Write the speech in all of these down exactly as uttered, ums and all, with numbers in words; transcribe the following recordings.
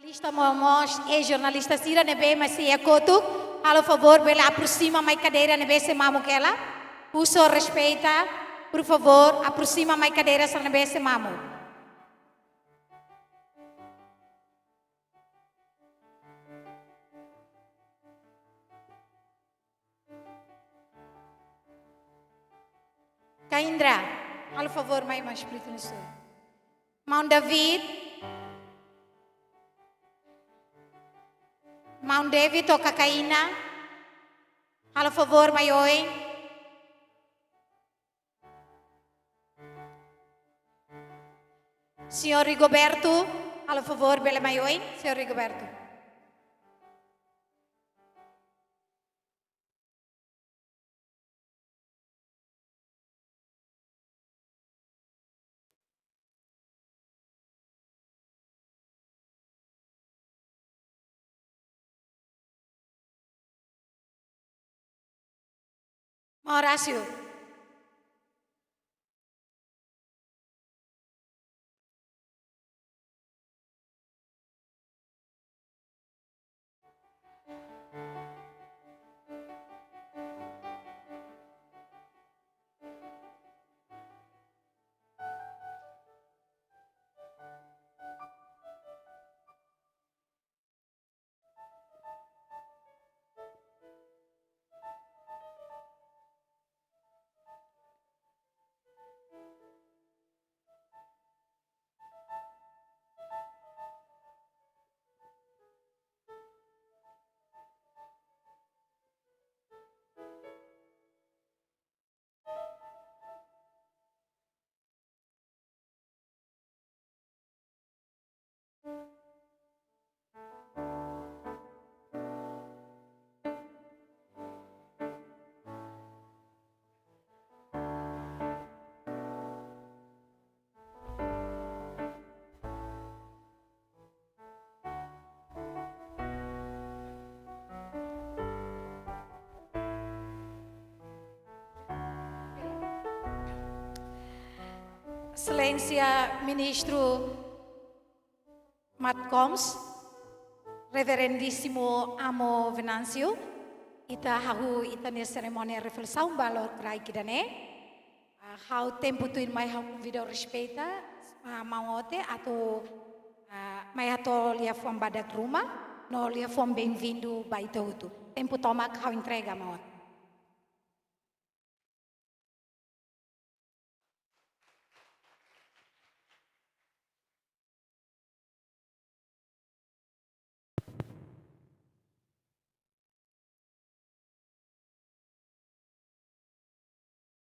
Jornalista, mós e jornalista sira ne'ebé mak sei iha kotuk, halo favór bele aproxima mai kadeira ne'ebé sei mamuk hela. Husu respeitu, por favór, aproxima mai kadeira sira ne'ebé sei mamuk. Kaindra, halo favór mai, mai Espíritu Santu. Maun David. Maun David ou Kakaina, halo favór mai oin. Señór Rigoberto, halo favór bele mai oin, Señór Rigoberto. Maun Horácio. Exelénsia Ministru Mapcoms, Reverendísimu Amu Venâncio, ita hahú ita-nia serimónia reflesaun ba lokraik ida-ne'e. Ah, ha'u tempu tuir mai ha'u konvida ho respeitu, ah, maun Ote atu, ah, mai hato'o liafuan badak ruma, no liafuan benvindu ba ita hotu. Tempu tomak ha'u entrega maun Ote.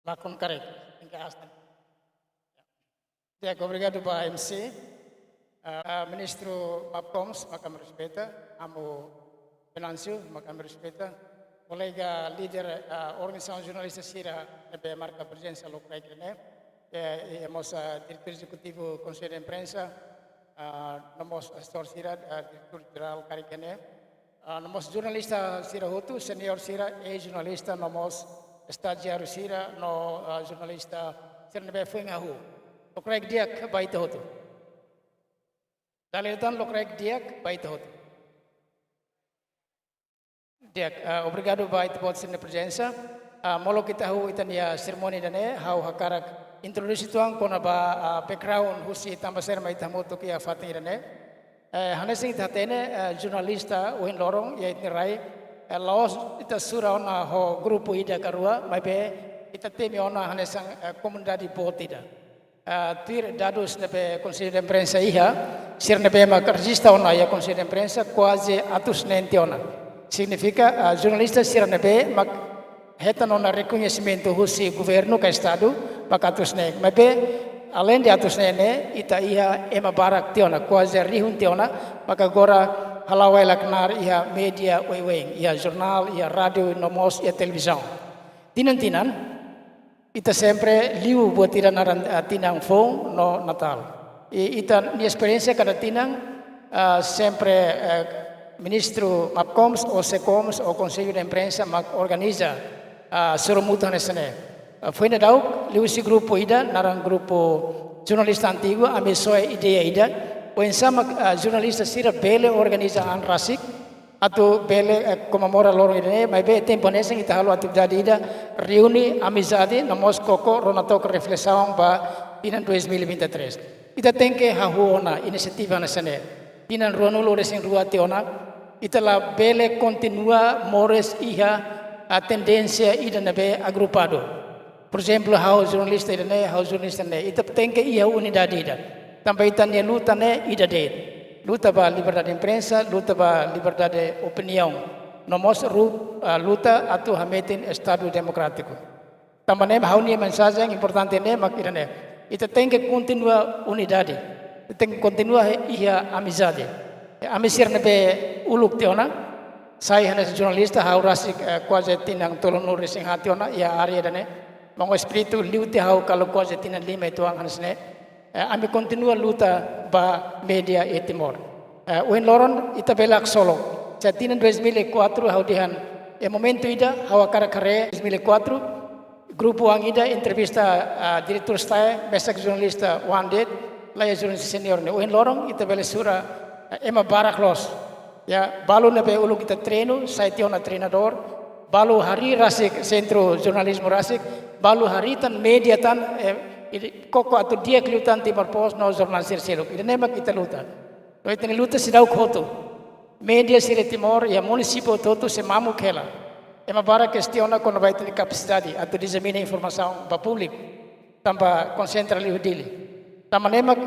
Lakon karik, engke asta. Di'ak, obrigadu ba M C. Ah, ah, Ministru Mapcoms, mak ami respeita, Amu Venâncio, mak ami respeita. Kolega líder, ah, organizasaun jornalista sira ne'ebé marka prezensa lokraik ne'e. Eh, eh, mós, ah, diretór ezekutivu Konsellu de Imprensa, ah, no mós asesór sira, ah, diretór jerál karik ne'e. Ah, no mós jornalista sira hotu, seniór sira, eis-jornalista, no mós estajiáriu sira, no, ah, jornalista sira ne'ebé foin hahú. Lokraik di'ak ba ita hotu. Dala ida tan lokraik di'ak ba ita hotu. Di'ak, ah, obrigadu ba ita-boot sira-nia prezensa. Ah, molok ita hahú ita-nia serimónia ida-ne'e, ha'u hakarak introduce uitoan kona-ba, ah, background husi tanba saida mak ita hamutuk iha fatin ida-ne'e. Eh, hanesan ita hatene, eh, jornalista ohin loron iha ita-nia rai, eh, la'ós ita sura ona ho grupu ida ka rua, maibé ita temi ona hanesan, eh, komunidade boot ida. Ah, tuir dadus ne'ebé Konsellu de Imprensa iha, sira ne'ebé mak rejista ona iha Konsellu de Imprensa kuaze atus neen tiha ona. Signifika, ah, jornalista sira ne'ebé mak hetan ona rekoñesimentu husi governu ka estadu, mak atus neen. Maibé, aleinde atus neen ne'e, ita iha ema barak tiha ona, kuaze rihun tiha ona, mak agora hala'o ai-laknar iha média oioin, iha jornál, iha rádiu, no mós iha televizaun. Tinan-tinan, ita sempre liu buat ida naran, ah, tinan foun no Natál. I ita-nia esperiénsia kada tinan, ah, sempre, eh, Ministru Mapcoms, ou SECOMS, ou Konsellu de Imprensa mak organiza, ah, sorumutu hanesan ne'e. Ah, foin daudauk, liuhusi grupu ida, naran grupu jornalista antigu, ami soe ideia ida, Oinsá mak, ah, jornalista sira bele organiza an rasik atu bele, eh, komemora loron ida-ne'e, maibé tempu hanesan ita halo atividade ida, reúne amizade, no mós koko rona took reflesaun ba tinan dois mil e vinte e três. Ita tenke hahú ona inisiativa hanesan ne'e. Tinan ruanulu-resin-rua tiha ona, ita labele kontinua moris iha, ah, tendénsia ida ne'ebé agrupadu. Por ezemplu, ha'u jornalista ida-ne'e, ha'u jornalista ne'e. Ita tenke iha unidade ida. Tanba ita-nia luta ne'e ida de'it. Luta ba liberdade imprensa, luta ba liberdade opiniaun. No mós ru-, ah, luta atu hametin Estadu Demokrátiku. Tanba ne'e ha'u-nia mensajen importante ne'e mak ida-ne'e. Ita tenke kontinua unidade. Ita tenke kontinua iha amizade. Ami sira ne'ebé uluk tiha ona, sai hanesan jornalista, ha'u rasik, eh, kuaze tinan tolunulu-resin-haat tiha ona iha área ida-ne'e. Maun espíritu liu tiha ha'u kala kuaze tinan lima uitoan hanesan ne'e. Eh, ami kontinua luta ba média iha Timor. Eh, ohin loron ita bele haksolok. Se tinan dois mil e quatro ha'u dehan, iha momentu ida ha'u hakarak haree dois mil e quatro, grupu oan ida entrevista, ah, diretór STAE, mesak jornalista oan de'it, la iha jornalista senior ne'e. Ohin loron ita bele sura, ah, ema barak loos. Ya, balu ne'ebé uluk ita treinu, sai tiha ona treinadór, balu harii rasik sentru jornalizmu rasik, balu harii tan média tan, eh, ida koko atu di'ak liután Timor Post no jornál sira seluk. Ida-ne'e mak ita luta. No ita-nia luta seidauk hotu. Média sira Timor iha munisípiu hotu-hotu sei mamuk hela. Ema barak kestiona kona-ba ita-nia kapasidade atu dizemina informasaun ba públiku. Tanba konsentra liu Dili. Tanba ne'e mak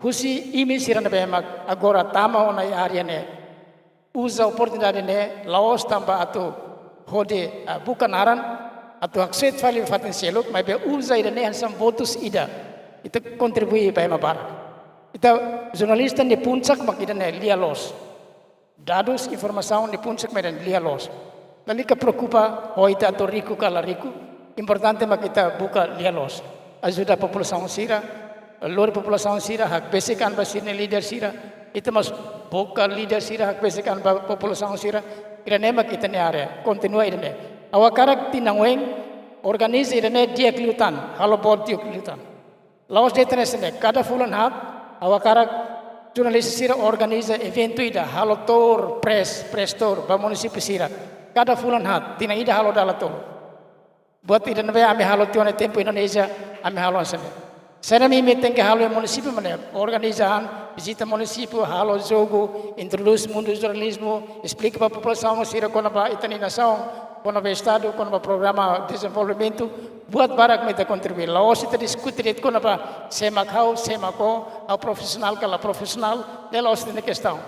husi imi sira ne'ebé mak agora tama ona iha área ne'e. Uza oportunidade ne'e la'ós tanba atu hodi, ah, buka naran, atu haksoit fali fatin seluk, maibé uza ida-ne'e hanesan votus ida. Ita kontribui ba ema barak. Ita jornalista nia puncak mak ida-ne'e, lia loos. Dadus, informasaun nia puncak mak ida-ne'e, lia loos. Lalika preokupa ho ita atu riku ka la riku, importante mak ita buka lia loos. Ajuda populasaun sira, lori populasaun sira hakbesik an ba sira-nia líder sira, ita mós buka líder sira hakbesik an ba populasaun sira, ida-ne'e mak ita-nia área, kontinua ida-ne'e. Ha'u hakarak tinan oin, organiza ida-ne'e di'ak liután, halo boot di'ak liután. La'ós de'it hanesan ne'e, kada fulan haat, ha'u hakarak jornalista sira organiza eventu ida, halo tour, press, press tour, ba munisípiu sira. Kada fulan haat, tinan ida halo dala tolu. Buat ida ne'ebé ami halo tiha ona tempu Indonézia, ami halo hanesan ne'e. Saida mak imi tenke halo iha munisípiu mak ne'e, organiza an, vizita munisípiu, halo jogu, introdús mundu jornalizmu, esplika ba populasaun sira kona-ba ita-nia nasaun, kona-ba Estadu, kona-ba programa dezenvolvimentu, buat barak mak ita kontribui. La'ós ita diskute de'it kona-ba sé mak ha'u, sé mak ó, ha'u profisionál ka la profisionál, ne'e la'ós ita-nia kestaun.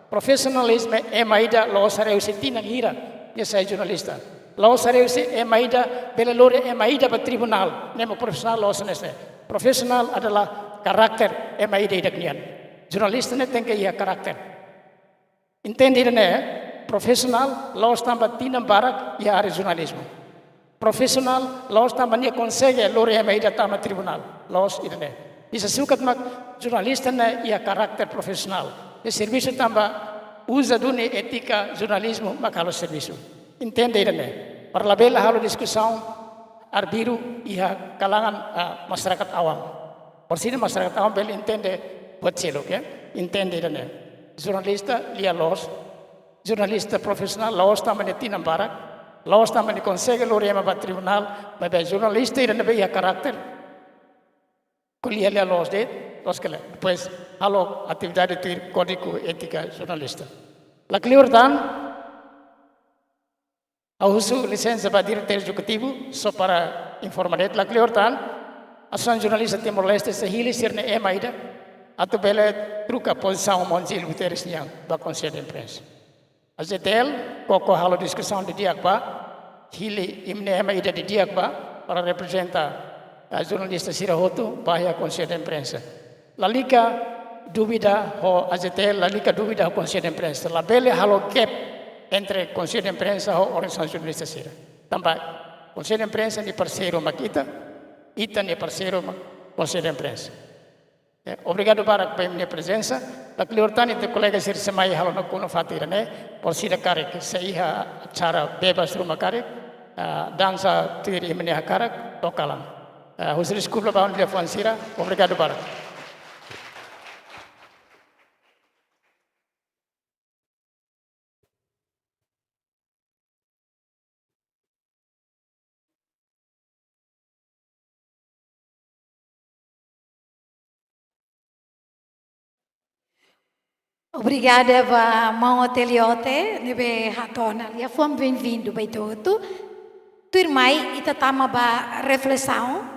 Profisionalizmu ema ida la'ós haree husi tinan hira nia sai jornalista. La'ós haree husi ema ida bele lori ema ida ba tribunál, ne'e mak profisionál la'ós hanesan ne'e. Profisionál adalah karakter ema ida-idak nian. Jornalista ne'e tenke iha karakter. Entende ida-ne'e, profisionál la'ós tanba tinan barak iha área jornalizmu. Profisionál la'ós tanba nia konsege lori ema ida tama tribunál, la'ós ida-ne'e. Ita sukat mak jornalista ne'e iha karakter profisionál. Nia servisu tanba uza duni étika jornalizmu mak halo servisu. Entende ida-ne'e. Para labele halo diskusaun arbiru iha kalangan, ah, masyarakat awam. Orsida masyarakat awam bele entende buat seluk, ya. Entende ida-ne'e. Jornalista lia loos, jornalista profisionál la'ós tanba nia tinan barak, la'ós tanba nia konsege lori ema ba tribunál, maibé jornalista ida ne'ebé iha karakter. Ko'alia lia loos de'it, loos ka lae. Depois halo atividade tuir kódigu étika jornalista. Lakleur tan, ha'u husu lisensa ba diretór ezekutivu, só para informa de'it, lakleur tan, Asosiasaun Jornalista Timor-Leste sei hili sira-nia ema ida, atu bele troka pozisaun maun Gil Guterres nian ba Konsellu de Imprensa. AJTL, koko halo diskusaun didi'ak ba, hili imi-nia ema ida didi'ak ba, para reprezenta, eh, jornalista sira hotu, ba iha Konsellu de Imprensa. Lalika dúvida ho AJTL, lalika dúvida ho Konsellu de Imprensa. Labele halo gap entre Konsellu de Imprensa ho organizasaun jornalista sira. Tanba Konsellu de Imprensa nia parseiru mak ita, ita-nia parseiru mak Konsellu de Imprensa. Eh, obrigadu barak ba imi-nia prezensa. Lakleur tan ita-nia kolega sira sei mai halo nakonu fatin ida-ne'e, orsida karik sei iha acara bebas ruma karik, ah, dansa tuir imi-nia hakarak, to'o kalan. Ah, husu deskulpa ba oan liafuan sira, obrigadu barak. Obrigada ba maun Oteliote, ne'ebé hato'o ona liafuan bem-vindo ba ita hotu. Tuirmai, ita tama ba reflesaun.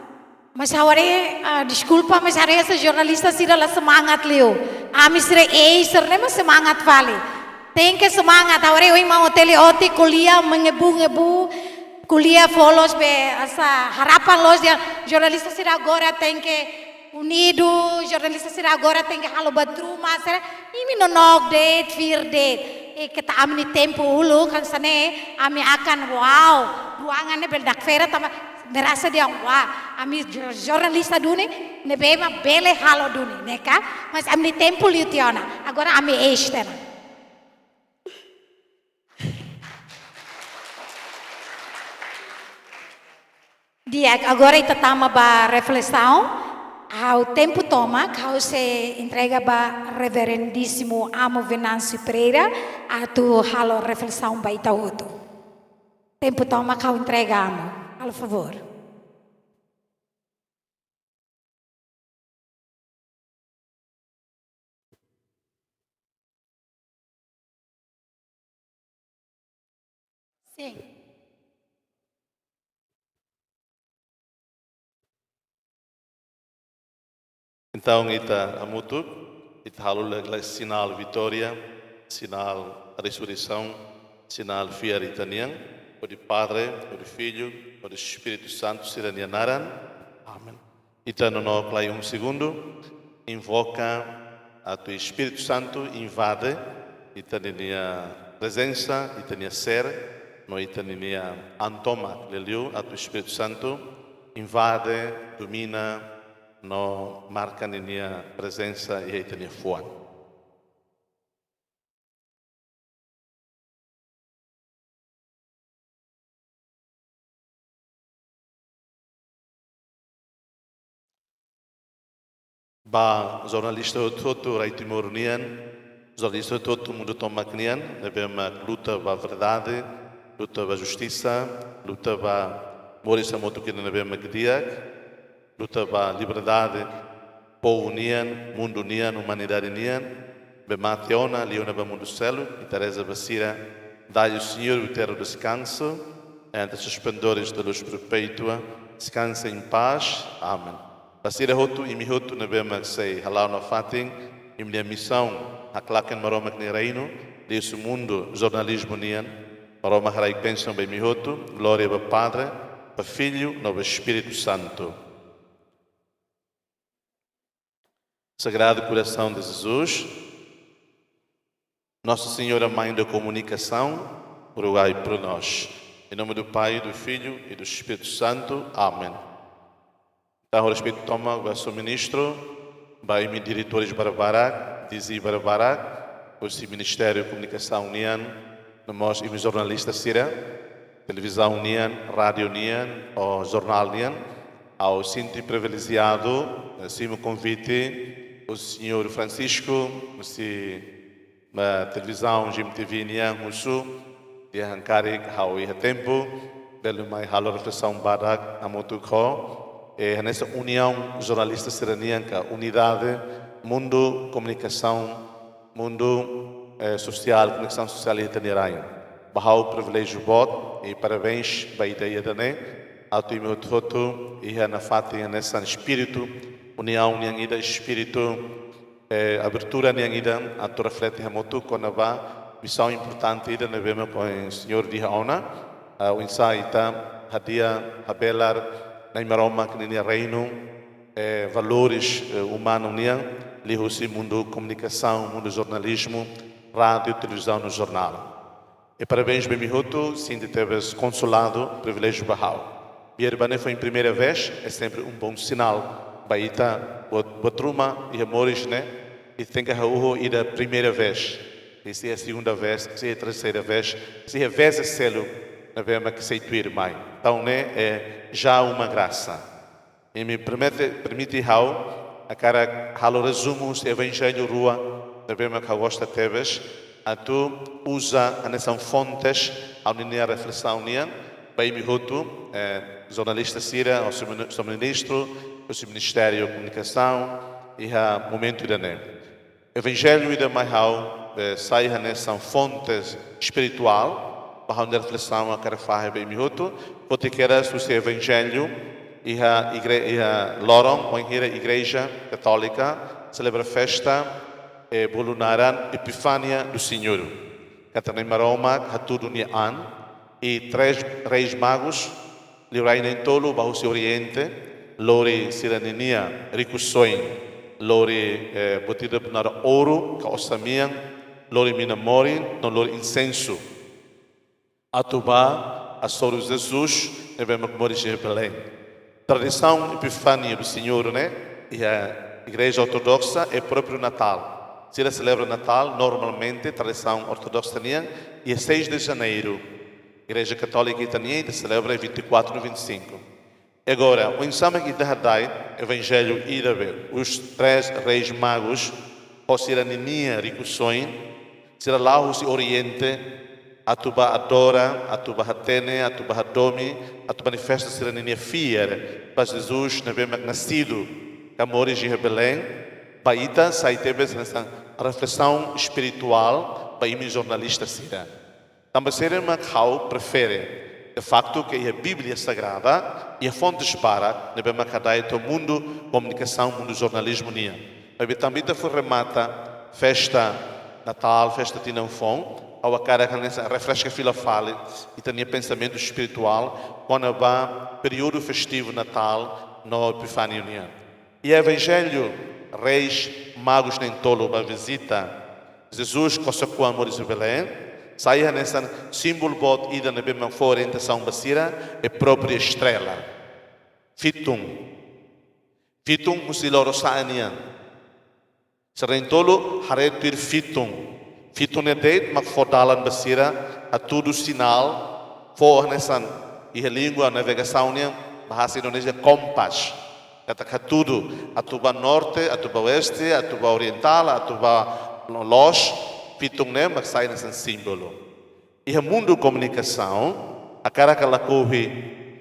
Mas ha'u haree, ah, deskulpa, mas ha'u haree hanesan jornalista sira la semangat liu. Ami sira eis sira-ne'e mak semangat fali. Tenke semangat, ha'u haree ohin maun Oteliote ko'alia menghibur-hibur, ko'alia fó loos be hanesan harapan loos dehan jornalista sira agora tenke unidu, jornalista sira agora tenke halo buat ruma, sira imi nonook de'it, fiar de'it. E, keta ami-nia tempu uluk hanesan ne'e, ami akan wow, ruangan ne'e bele dakfera tanba merasa dehan wow, ami jo-, jornalista duni ne'ebé mak bele halo duni, ne'e ka? Mas ami-nia tempu liu tiha ona. Agora ami eis tiha ona. Di'ak, agora ita tama ba reflesaun. Ha'u tempu tomak, ha'u sei entrega ba Reverendísimu Amu Venâncio Pereira, atu halo reflesaun ba ita hotu. Tempu tomak ha'u entrega Amu. Halo favór. Sin. Entaun, ita hamutuk, ita halo lai, lai sinál vitória, sinál resureisaun, sinál fiar ita-nian, hodi Padre, hodi Filho, hodi Espíritu Santu sira-nia naran. Amen. Ita nonook lai um segundu, invoka atu Espíritu Santu invade ita-nia prezensa, ita-nia ser, no ita-nia an tomak, liuliu atu Espíritu Santu invade, domina, no marka ninia prezensa iha ita-nia fuan. Ba jornalista hotu-hotu rai Timor nian, jornalista hotu-hotu mundu tomak nian, ne'ebé mak luta ba verdade, luta ba justisa, luta ba moris hamutuk ida ne'ebé mak di'ak, luta ba liberdade, povu nian, mundu nian, umanidade nian, ne'ebé mate ona, liu ona ba mundu seluk, ita reza ba sira, dai ao Senhor o eterno descanso, entre os esplendores da luz perpétua, descansa em paz. Amen. Ba sira hotu, imi hotu ne'ebé mak sei hala'o nafatin imi-nia misaun haklaken Maromak nia reinu, liuhusi mundu jornalizmu nian, Maromak haraik bensaun ba imi hotu, glória ba Padre, ba Filho, no ba Espíritu Santu. Sagrado Coração de Jesus, Nossa Senhora Mãe da Comunicação, rogai por nós. Em nome do Pai, do Filho e do Espírito Santo. Amém. Entaun, ho respeitu tomak ba Sua Ministru, ba imi diretores barak-barak, D G barak-barak, husi Ministériu Komunikasaun nian, no mós imi jornalista sira, televizaun nian, rádiu nian, ou jornál nian, ha'u sente privilejiadu, eh, simu konvite husi señór Francisco, husi, eh, televizaun G M T V nian husu, dehan karik ha'u iha tempu, bele mai halo reflesaun badak hamutuk ho, eh, hanesan uniaun jornalista sira-nian ka unidade mundu komunikasaun, mundu, eh, sosiál, komunikasaun sosiál iha ita-nia rain. Ba ha'u priviléjiu boot, i parabéns ba ita ida-ne'e, atu imi hotu-hotu iha nafatin hanesan espíritu uniaun nian ida, espíritu, eh, abertura nian ida, atu reflete hamutuk kona-ba misaun importante ida ne'ebé mak ohin señór dehan ona, ah, oinsá ita hadi'a, habelar Na'i Maromak ninia reinu, eh, valores, eh, umanu nian, liuhusi mundu komunikasaun, mundu jornalizmu, rádiu, televizaun no jornál. I parabéns ba imi hotu, sente tebes konsoladu, priviléjiu ba ha'u. Biar ba ne'e foin primeira vez, é sempre um bom sinál. Ba ita, buat, buat ruma iha moris ne'e, ita tenke hahú ho ida primeira vez. I se é segunda vez, se é terceira vez, se é vezes seluk ne'ebé mak sei tuirmai. Entaun ne'e é já uma graça. Imi permite, permite ha'u hakarak halo rezumu husi evanjellu rua ne'ebé mak ha'u gosta tebes atu uza hanesan fontes ha'u-nia reflesaun nian ba imi hotu, eh, jornalista sira, husi mini-, husi ministru, husi Ministériu Komunikasaun, iha momentu ida-ne'e. Evanjellu ida mai ha'u, eh, sai hanesan fonte espirituál ba ha'u-nia reflesaun hakarak fahe ba imi hotu, foti kedas husi Evanjellu iha igre-, iha loron wainhira Igreja Katólika selebra festa, eh, bolu naran Epifania do Senhor. Katak Nai Maromak hatudu nia an, i três Reis Magos, Liurai na'in-tolu ba husi Oriente, lori sira-ninia rikusoin, lori, eh, buat ida naran ouro ka osan-mean, lori mina-morin, no lori insensu. Atu bá hasoru Jesus ne'ebé mak moris iha Belém. Tradisaun Epifania do Senhor ne'e, iha Igreja Ortodoksa, é próprio Natal. Sira selebra Natal, normalmente, tradisaun ortodoksa nian, iha seis de Janeiro. Igreja Katólika ita-nian, ita selebra vinte e quatro no vinte e cinco. Agora, oinsá mak ita hada'et Evanjellu ida be, os três Reis Magos, ho sira-ninia rikusoin, sira la'o husi Oriente, atu bá adora, atu bá hatene, atu bá hadomi, atu manifesta sira-ninia fiar ba Jesus ne'ebé mak nasidu, ka moris iha Belém, ba ita sai tebes hanesan reflesaun espirituál ba imi jornalista sira. Tanba sira mak ha'u prefere, de facto, ke iha Bíblia Sagrada, iha fontes barak, ne'ebé mak hada'et to'o mundu komunikasaun, mundu jornalizmu nian. Maibé tanba ita foin remata festa Natal, festa tinan foun, ha'u hakarak hanesan refreska fila fali ita-nia pensamentu espirituál kona-ba períodu festivu Natal no Epifania nian. Iha Evanjellu, Reis Magos na'in-tolu bá vizita Jesus, kosar-kuan moris iha Belém, sai hanesan símbolu boot ida ne'ebé mak fó orientasaun ba sira, é própria estrela. Fitun. Fitun husi lorosa'e nian. Sira na'in-tolu haree tuir fitun. Fitun ne'e de'it mak fó dalan ba sira, hatudu sinál, fó hanesan iha língua navegasaun nian, bahasa Indonesia, kompas. Katak hatudu, atu bá norte, atu bá oeste, atu bá orientál, atu bá lo-, loos, fitun ne'e mak sai hanesan símbolu. Iha mundu komunikasaun, hakarak ka lakohi,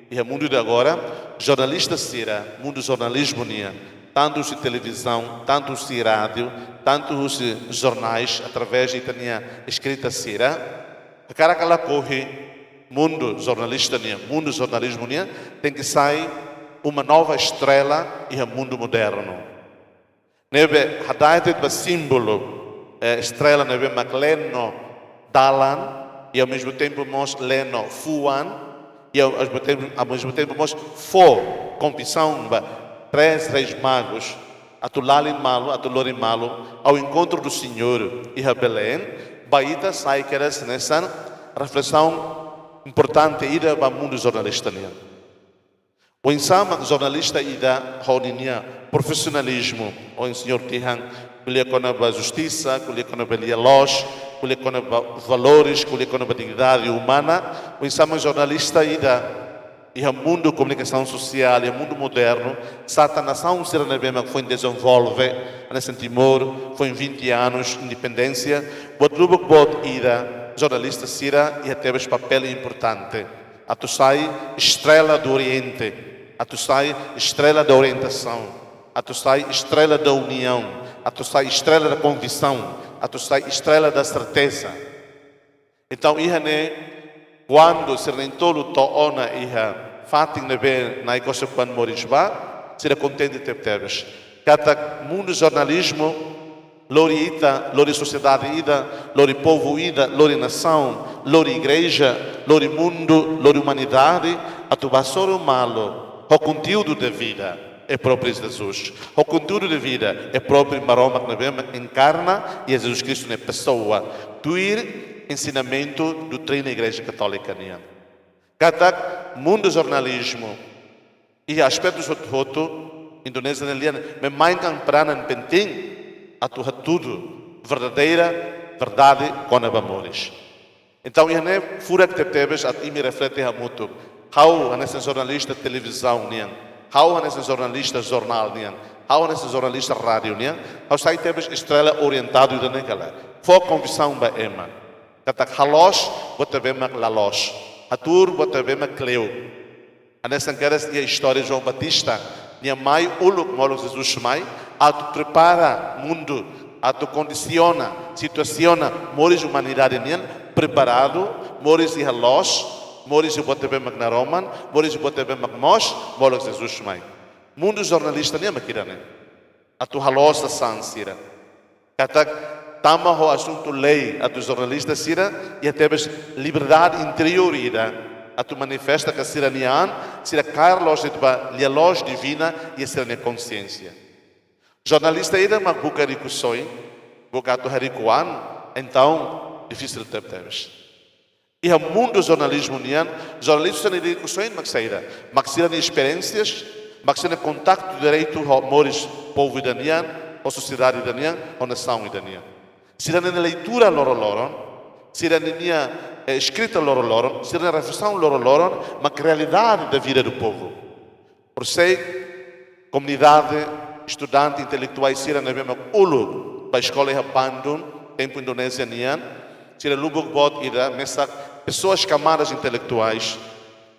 iha mundu de agora, jornalista sira, mundu jornalizmu nian, tantu husi televizaun, tantu husi rádiu, tantu husi jornais, através de ita-nia eskrita sira, hakarak ka lakohi, mundu jornalista nian, mundu jornalizmu nian, tenke sai uma nova estrela iha mundu modernu. Ne'ebé hada'et ba símbolu, eh, estrela ne'ebé mak leno dalan, i ao mesmo tempo mós leno fuan, i ao mesmo tempo, ao mesmo tempo mós fó konvidasaun ba três Reis Magos, atu lalin malu, atu lori malu, ao encontro do Senhor, iha Belém, ba ita sai kedas hanesan reflesaun importante ida ba mundu jornalista nian. Oinsá mak jornalista ida ho ninia profisionalizmu, ohin señór Tihan ko'alia kona-ba justisa, ko'alia kona-ba lia-loos, ko'alia kona-ba valores, ko'alia kona-ba dignidade umana, oinsá mak jornalista ida iha mundu komunikasaun sosiál, iha mundu modernu, sata nasaun sira ne'ebé mak foin dezenvolve, hanesan Timor, foin vinte anos independénsia, buat lubuk boot ida, jornalista sira iha tebes papél importante. Atu sai estrela do Oriente, atu sai estrela da orientação, atu sai estrela da união, atu sai estrela da convicção, atu sai estrela da certeza. Entaun, iha ne'e, kuandu sira na'in-tolu to'o ona iha fatin ne'ebé Nai Kosekuan moris ba, sira kontente tebetebes. Katak mundu jornalizmu, lori ita, lori sosiedade ida, lori povu ida, lori nasaun, lori igreja, lori mundu, lori umanidade, atu bá hasoru malu ho konteúdu de vida, é próprio Jesus. Ho konteúdu de vida, é próprio Maromak ne'ebé enkarna, i Jesus Kristu nia pesoa. Tuir ensinamentu doutrina Igreja Katólika nian. Katak mundu jornalizmu, iha aspetu hotu-hotu, Indonézia nia lian, memainkan peranan penting atu hatudu verdadeira verdade kona-ba moris. Entaun, iha ne'e furak tebetebes atu imi reflete hamutuk. Ha'u hanesan jornalista televizaun nian, ha'u hanesan jornalista jornál nian, ha'u hanesan jornalista rádiu nian, ha'u sai tebes estrela orientadu ida-ne'e ka lae. Fó konvisaun ba ema. Katak haloos buat ne'ebé mak la loos. Hatuur buat ne'ebé mak kle'uk. Hanesan kedas iha istória João Batista, nia mai uluk molok Jesus mai, atu prepara mundu atu kondisiona, situasiona moris umanidade nian preparadu, moris iha loos, moris iha buat ne'ebé mak naroman, moris iha buat ne'ebé mak moos, molok Jesus mai. Mundu jornalista nian mak ida-ne'e. Atu halo sasán sira. Katak tama ho asuntu lei, atu jornalista sira iha tebes liberdade interiór ida atu manifesta ka sira-nia an, sira kaer loos de'it ba lia-loos divina iha sira-nia konsiénsia. Jornalista ida mak buka rikusoin, buka atu hariku an, entaun difisil tebetebes. Iha mundu jornalizmu nian, jornalista sira-nia rikusoin mak saida, mak sira-nia esperiénsias, mak sira-nia kontaktu diretu ho moris povu ida nian, ho sosiedade ida nian, ho nasaun ida nian. Sira-nia leitura loroloron, sira-nia, eh, eskrita loroloron, sira-nia reflesaun loroloron, mak realidade da vida do povo. Horisehik, komunidade, estudante, intelektuál sira ne'ebé mak uluk ba eskola iha Bandung, tempu Indonézia nian, sira lubuk boot ida mesak pesoas, kamadas intelektuais,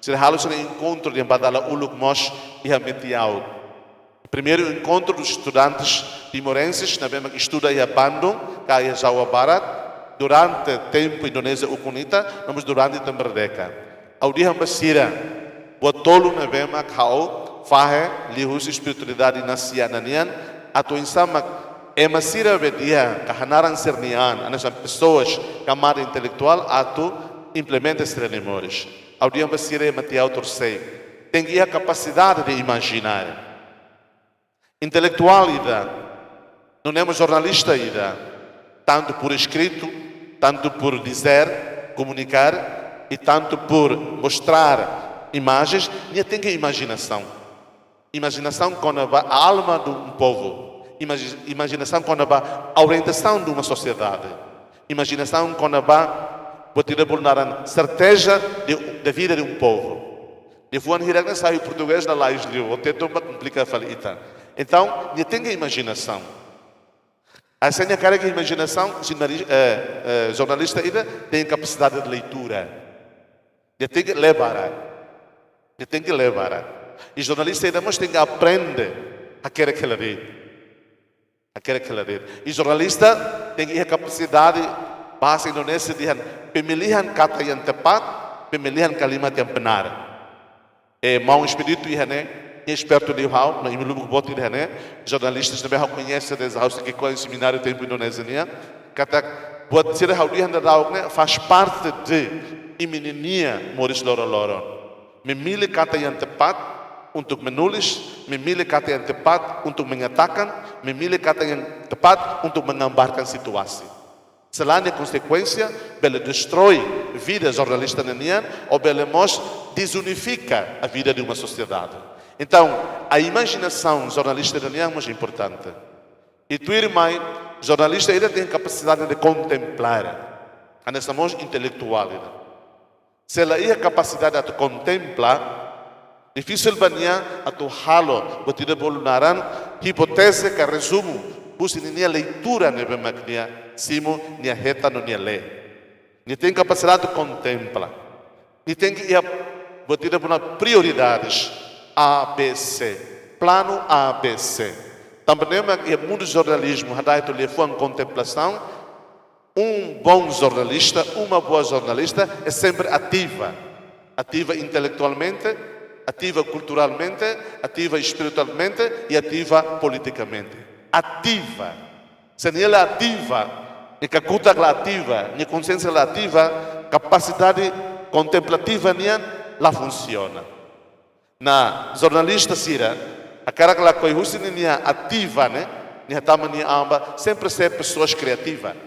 sira halo sira-nia enkontru dehan ba dala uluk mós iha Metiaut. Primeiru enkontru dos estudantes timorenses ne'ebé mak estuda iha Bandung, ka iha Jawa Barat, durante tempu Indonézia ukun ita, no mós durante ita merdeka. Ha'u dehan ba sira, buat tolu ne'ebé mak ha'u fahe liuhusi espiritualidade Inácia Ananian, atu oinsá mak ema sira be dehan ka hanaran sira-nia an, hanesan pesoas, kamada intelektuál atu implementa sira-nia moris. Ha'u dehan ba sira iha Metiaut horisehik, tenke iha kapasidade de imaginar. Intelektuál ida, no mós jornalista ida, tantu por escrito, tantu por dizer, comunicar, e tantu por mostrar imagens, nia tenke imajinasaun. Imajinasaun kona-ba alma de um povo. Imagi-, imajinasaun kona-ba orientasaun de uma sociedade. Imajinasaun kona-ba, buat ida bolu naran, certeza de, de vida de um povo. Liafuan hirak-ne'e sai portugés lalais liu, o teto ba komplika fali ita. Entaun, nia tenke imajinasaun. Hanesan nia karik imajinasaun, jornali-, eh, eh, jornalista ida tenke kapasidade de leitura. Nia tenke lee barak. Nia tenke lee barak. I jornalista ida mós tenke aprende hakerek hela de'it. Hakerek hela de'it. I jornalista tenke iha kapasidade, bahasa Indonesia dehan, pemilihan kata yang tepat, pemilihan kalimat yang benar. Eh, maun Expedito iha ne'e, nia espertu liu ha'u, no imi lubuk boot ida iha ne'e, jornalista ne'ebé ha'u koñese dezde ha'u sei ki'ikoan iha semináriu tempu Indonézia nian, katak buat sira ha'u dehan daudauk ne'e faz parte de imi-nia moris loroloron. Memilih kata yang tepat untuk menulis, memilih kata yang tepat untuk menyatakan, memilih kata yang tepat untuk menggambarkan situasi. Selae nia konsekuénsia bele destrói vida jornalista ninian, ou bele mós dezunifika a vida de uma sociedade. Entaun, a imajinasaun jornalista ninian mós importante. I tuirmai, jornalista ida tenke kapasidade de kontemplar. Hanesan mós intelektuál ida. Se la iha kapasidade atu kontempla, difisil ba nia atu halo, buat ida bolu naran, hipóteze ka rezumu, husi ninia leitura ne'ebé mak nia simu, nia hetan no nia lee. Nia tenke kapasidade atu kontempla. Nia tenke iha, buat ida bolu naran, prioridades A B C, planu A B C. Tanba ne'e mak iha mundu jornalizmu, hada'et liafuan kontemplasaun, um bom jornalista, uma boa jornalista é sempre ativa. Ativa intelectualmente, ativa culturalmente, ativa espiritualmente e ativa politicamente. Ativa. Se nia la ativa, nia kakutak la ativa, nia konsiénsia la ativa, kapasidade kontemplativa nian la funsiona. Nah, jornalista sira, hakarak lakohi husi ninia ativa ne'e, nia hatama nia an ba sempre ser pessoas criativas.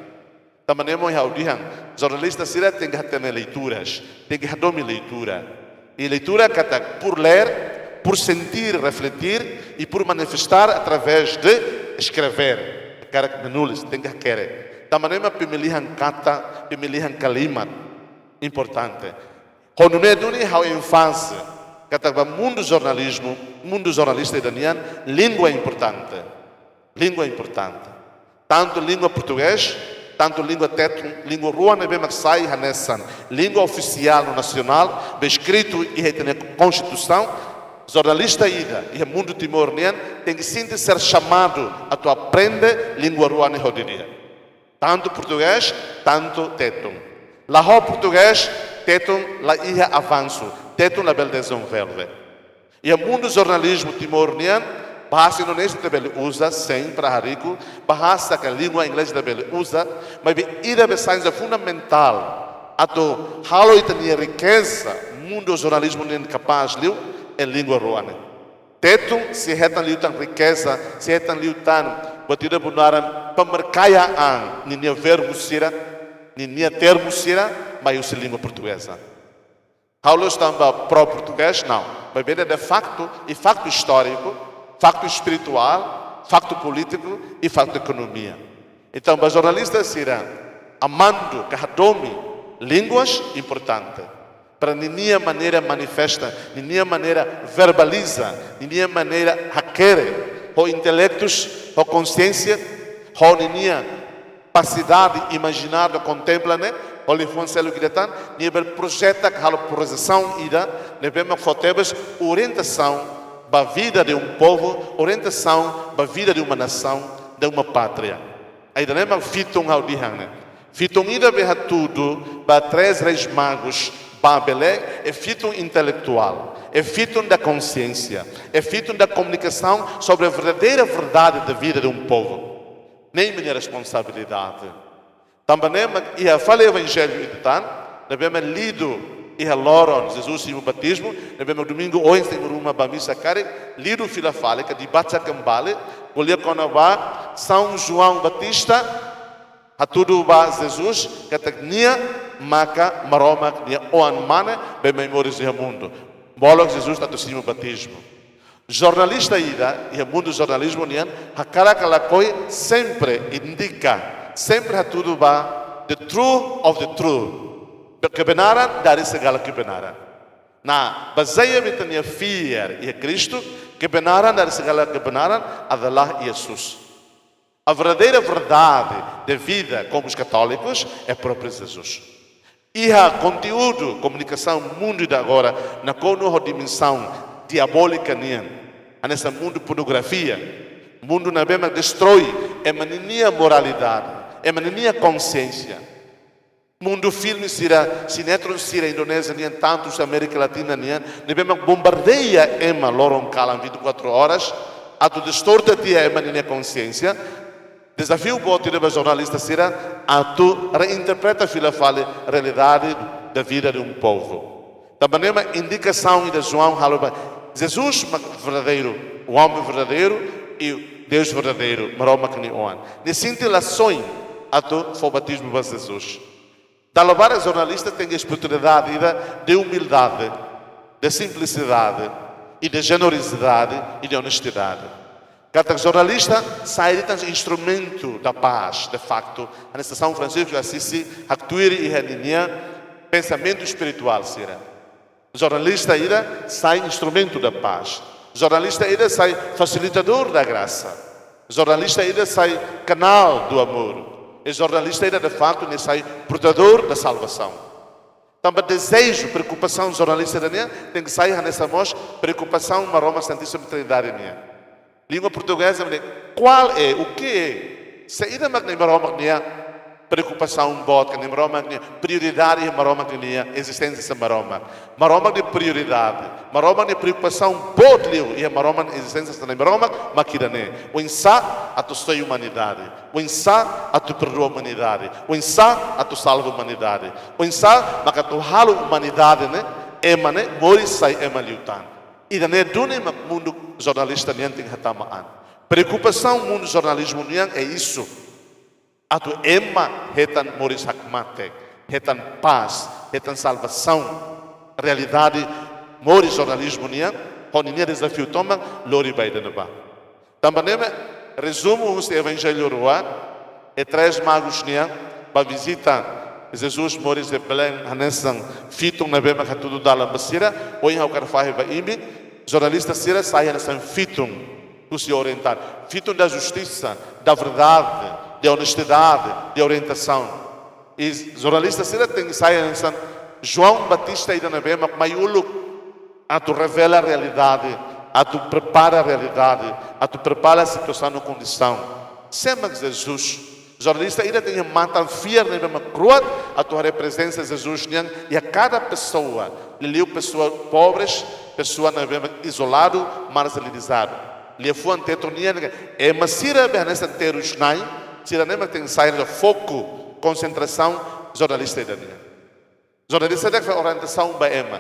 Tanba ne'e mak ha'u dehan, jornalista sira tenke hatene leituras, tenke hadomi leitura. I leitura katak por ler, por sentir, refletir e por manifestar através de escrever. Hakarak menulis, tenke hakerek. Tanba ne'e mak pemilihan kata, pemilihan kalimat importante. Ho nune'e duni ha'u énfaze katak ba mundu jornalizmu, mundu jornalista ida nian, língua importante. Língua importante. Tantu língua portugés, tantu língua tetun, língua rua ne'ebé mak sai hanesan língua ofisiál no nasionál, be eskritu iha ita-nia konstituisaun, Jornalista ida iha mundu Timor nian tenke sente ser chamado atu aprende língua rua ne'e hodi di'ak. Tantu portugés, tantu tetun. La ho portugés, tetun la iha avansu, tetun labele dezenvolve. Iha mundu jornalizmu Timor nian, bahasa Indonézia ita bele uza, sempre hariku, bahasa ka língua inglés ita bele uza, maibé ida be saida fundamentál atu halo ita-nia rikeza mundu jornalizmu nian kapás liu, é língua rua ne'e. Tetun sei hetan liután rikeza, sei hetan liután, buat ida bolu naran pemerkayaan ninia verbu sira, ninia termu sira, mai husi língua portugeza. Ha'u la'ós tanba pró-portugés, não. Maibé de facto, e facto histórico, facto espiritual, facto político e facto economia. Entaun, ba jornalista sira, amando ka hadomi línguas importante. Para ninia maneira manifesta, ninia maneira verbaliza, ninia maneira hakerek, ho intelektus, ho konsiénsia, ho ninia kapasidade imajinária kontempla ne'e, ho liafuan seluk ida tan, nia bele projeta ka halo projesaun ida, ne'ebé mak fó tebes orientasaun ba vida de um povo, orientasaun ba vida de uma nação, de uma pátria. Ida-ne'e mak fitun ha'u dehan ne'e. Fitun ida be hatudu ba três reis magos ba Belém, é fitun intelektuál, é fitun da consciência, é fitun da comunicação sobre a verdadeira verdade da vida de um povo. Ne'e mak nia responsabilidade. Tanba ne'e mak iha fali evanjellu ida tan, ne'ebé mak lido iha loron Jesus simu batizmu, ne'ebé mak domingu oin ita iha ruma ba misa karik, lido fila fali ka dibaca kembali, ko'alia kona-ba São João Batista hatudu ba Jesus katak nia maka Maromak nia Oan-Mane be mai moris iha mundu. Molok Jesus atu simu batizmu. Jornalista ida iha mundu jornalizmu nian, hakarak ka lakohi, sempre indika, sempre hatudu ba the truth of the truth. Kebenaran dari segala kebenaran. Nah, bazeia ba ita-nia fiar iha Kristu, kebenaran dari segala kebenaran adalah Yesus. A verdadeira verdade de vida como os católicos é próprio Jesus. Iha konteúdu komunikasaun mundu ida agora nakonu ho dimensaun diabólika nian. Hanesan mundu pornografia, mundu ne'ebé mak destrói ema ninia moralidade, ema ninia konsiénsia. Mundu filme sira, sinetron sira Indonézia nian, tantu husi Amérika Latina nian, ne'ebé mak bombardeia ema loron kalan vinte e quatro horas, atu distorta tiha ema ninia konsiénsia. Dezafiu boot ida ba jornalista sira atu reinterpreta fila fali realidade da vida de um povo. Tanba ne'e mak indikasaun ida João halo ba Jesus mak verdadeiro, o homem verdadeiro e Deus verdadeiro, Maromak nia Oan. Nia sente lasoin atu fó batizmu ba Jesus. Dala barak jornalista tenke oportunidade ida de umildade, de simplicidade e de generosidade e de onestidade. Katak jornalista sai de'it instrumentu da paz, de facto. Hanesan São Francisco de Assis haktuir iha ninia pensamentu espirituál sira. Jornalista ida sai instrumentu da paz. Jornalista ida sai facilitador da graça. Jornalista ida sai canal do amor. E jornalista ida, de facto, nia sai portador da salvação. Tanba dezeju, preokupasaun jornalista ida nian tenke sai hanesan mós preokupasaun Maromak Santíssima Trindade nian. Língua portugeza, maun, qual é, o que é? Se ida mak ne'e Maromak nia preokupasaun boot, ka ne'e Maromak nia prioridade, Maromak nia ezisténsia Maromak. Maromak nia prioridade, Maromak nia preokupasaun boot liu iha Maromak nia ezisténsia, ne'e Maromak mak ida-ne'e. Oinsá atu soe umanidade, oinsá atu perdua umanidade, oinsá atu salva umanidade, oinsá mak atu halo umanidade ne'e, ema ne'e, moris sai ema liután. Ida-ne'e duni mak mundu jornalista nian tenke hatama an. Preokupasaun mundu jornalizmu nian é isso. Atu ema hetan moris hakmatek, hetan pás, hetan salvasaun. Realidade moris jornalizmu nian, ho ninia dezafiu tomak, lori ba ida-ne'ebá. Tanba ne'e mak, rezumu husi evanjellu rua, e três magos nian ba vizita Jesus moris iha Belém, hanesan fitun ne'ebé mak hatudu dalan ba sira, ohin ha'u hakarak fahe ba imi, jornalista sira sai hanesan fitun husi orientál, fitun da justiça, da verdade, de honestidade, de orientação. E jornalista sira tenke sai hanesan João Batista ida ne'ebé mak mai uluk, atu revela realidade, atu prepara realidade, atu prepara situasaun no kondisaun. Sé mak Jesus. Jornalista ida tenke matan fiar ne'ebé mak kroat, atu haree prezensa Jesus nian iha kada pesoa, liuliu pesoa pobres, pesoa ne'ebé mak izoladu, marjinalizadu. Liafuan Tetu nian, ema sira be hanesan terus nai, sira ne'e mak tenke sai foku, konsentrasaun jornalista ida nian. Jornalista ida fó orientasaun ba ema.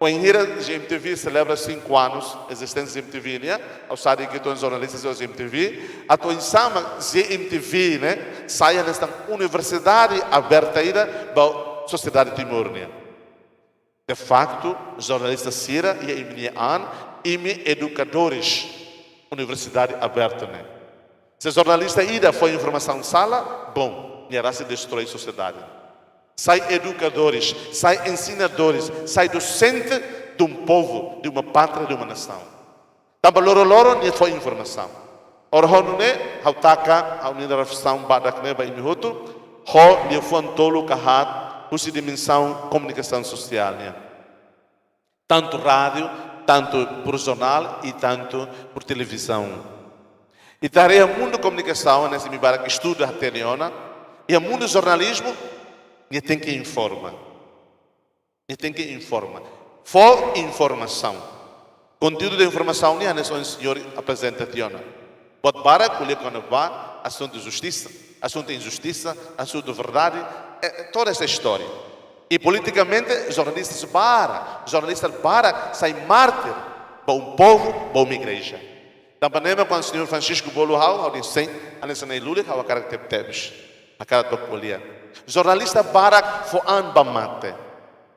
Wainhira GMTV selebra cinco anos, ezisténsia GMTV nian, ha'u sadi ke to'o jornalista GMTV, atu oinsá mak GMTV ne'e sai hanesan universidade aberta ida ba sosiedade Timor nian. De facto, jornalista sira iha imi-nia an, imi edukadores universidade aberta ne'e. Se jornalista ida fó informasaun sala, bom, nia rasik destroi sosiedade. Sai edukadores, sai ensinadores, sai dosente de um povo, de uma pátria, de uma nação. Tanba loroloron nia fó informasaun. Ohin ha'u ne'e, ha'u taka, ha'u-nia reflesaun badak ne'e ba imi hotu, ho liafuan tolu ka haat, husi dimensaun komunikasaun sosiál nian. Tantu rádiu, tantu por jornál e tantu por televizaun. Ita haree iha mundu komunikasaun, ne'e se imi barak estuda hatene ona, iha mundu jornalizmu, nia tenke informa. Nia tenke informa. Fó informasaun. Konteúdu de informasaun nian hanesan señór aprezenta tiha ona. Buat barak ko'alia kona-ba asuntu justisa, asuntu injustisa, asuntu verdade, eh, eh, toda essa história. E politicamente, jornalistas barak, jornalista barak sai mártir ba um povo, ba uma igreja. Tanba ne'e mak kuandu señór Francisco bolu ha'u, ha'u dehan sin, hanesan na'i-lulik ha'u hakarak tebetebes. Hakarak atu ko'alia. Jornalista barak fó an ba mate.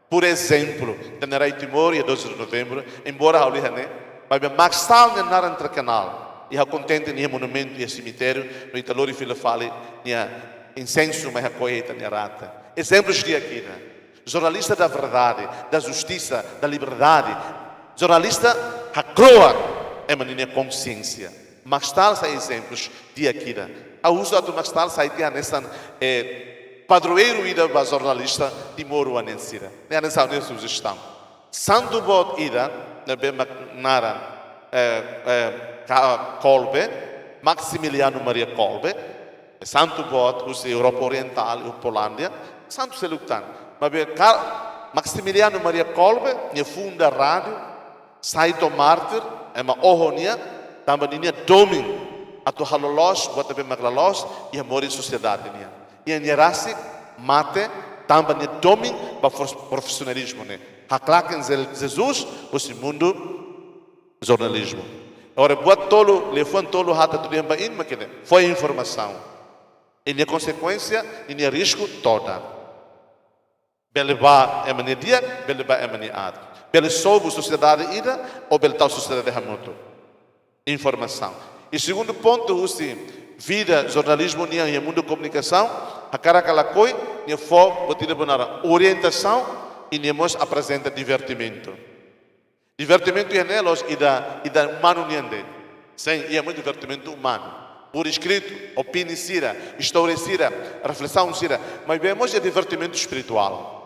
Por exemplo, ita-nia rai Timor iha doze de novembro, embora ha'u la iha ne'e, maibé Marechal nia naran terkenal, i ha'u kontente nia monumentu iha semitériu, no ita lori fila fali nia insensu mai hakoi iha ita-nia rate. Ezemplus di'ak ida. Jornalista da verdade, da justiça, da liberdade. Jornalista hakroat ema ninia konsiénsia. Marechal sai ezemplus di'ak ida. Ha'u husu atu Marechal sai tiha hanesan, eh, padroeiru ida ba jornalista timoroan sira. Ne'e hanesan ha'u-nia sujestaun. Santu boot ida, ne'ebé mak naran, eh, eh, Ka-, Kolbe, Maximiliano Maria Kolbe, santu boot husi Europa Orientál, husi Polónia, santu seluk tan. Maibé Ka-, Maximiliano Maria Kolbe, nia funda rádiu, sai to'o mártir, ema oho nia, tanba ninia domin atu halo loos buat ne'ebé mak la loos iha moris sosiedade nian. I nia rasik mate tanba nia domin ba fos-, profisionalizmu ne'e. Haklaken Je-, Jesus husi mundu jornalizmu. Agora, buat tolu, liafuan tolu haat atu dehan ba imi mak ne'e, fó informasaun. I nia konsekuénsia, i nia risku todan. Bele ba ema nia di'ak, bele ba ema nia aat. Bele sobu sosiedade ida, ou bele tau sosiedade hamutuk. Informasaun. I segundu pontu husi vida jornalizmu nian iha mundu komunikasaun, hakarak ka lakohi, nia fó buat ida be naran orientasaun, i nia mós aprezenta divertimentu. Divertimentu iha ne'e la'ós ida, ida umanu nian de'it. Sin, iha mós divertimentu umanu. Por escrito, opini sira, istória sira, reflesaun sira. Maibé mós iha divertimentu espirituál.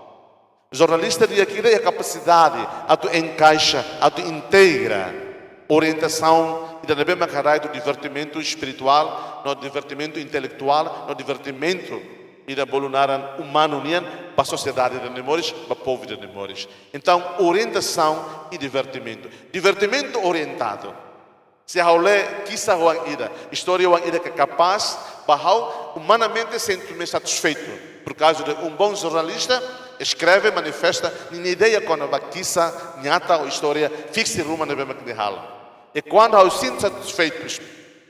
Jornalista di'ak ida iha kapasidade atu enkaixa, atu integra orientasaun ida ne'ebé mak harii atu divertimentu espirituál, no divertimentu intelektuál, no divertimentu ida bolu naran umanu nian, ba sosiedade ida-ne'e moris, ba povu ida-ne'e moris. Entaun, orientasaun i divertimentu. Divertimentu orientadu. Se ha'u lee kisah oan ida, istória oan ida ke kapás ba ha'u umanamente sente-me satisfeitu. Por causa de um bom jornalista, eskreve, manifesta ninia ideia kona-ba kisah nyata ou istória fiksaun ruma ne'ebé mak nia halo. I kuandu ha'u sente satisfeitu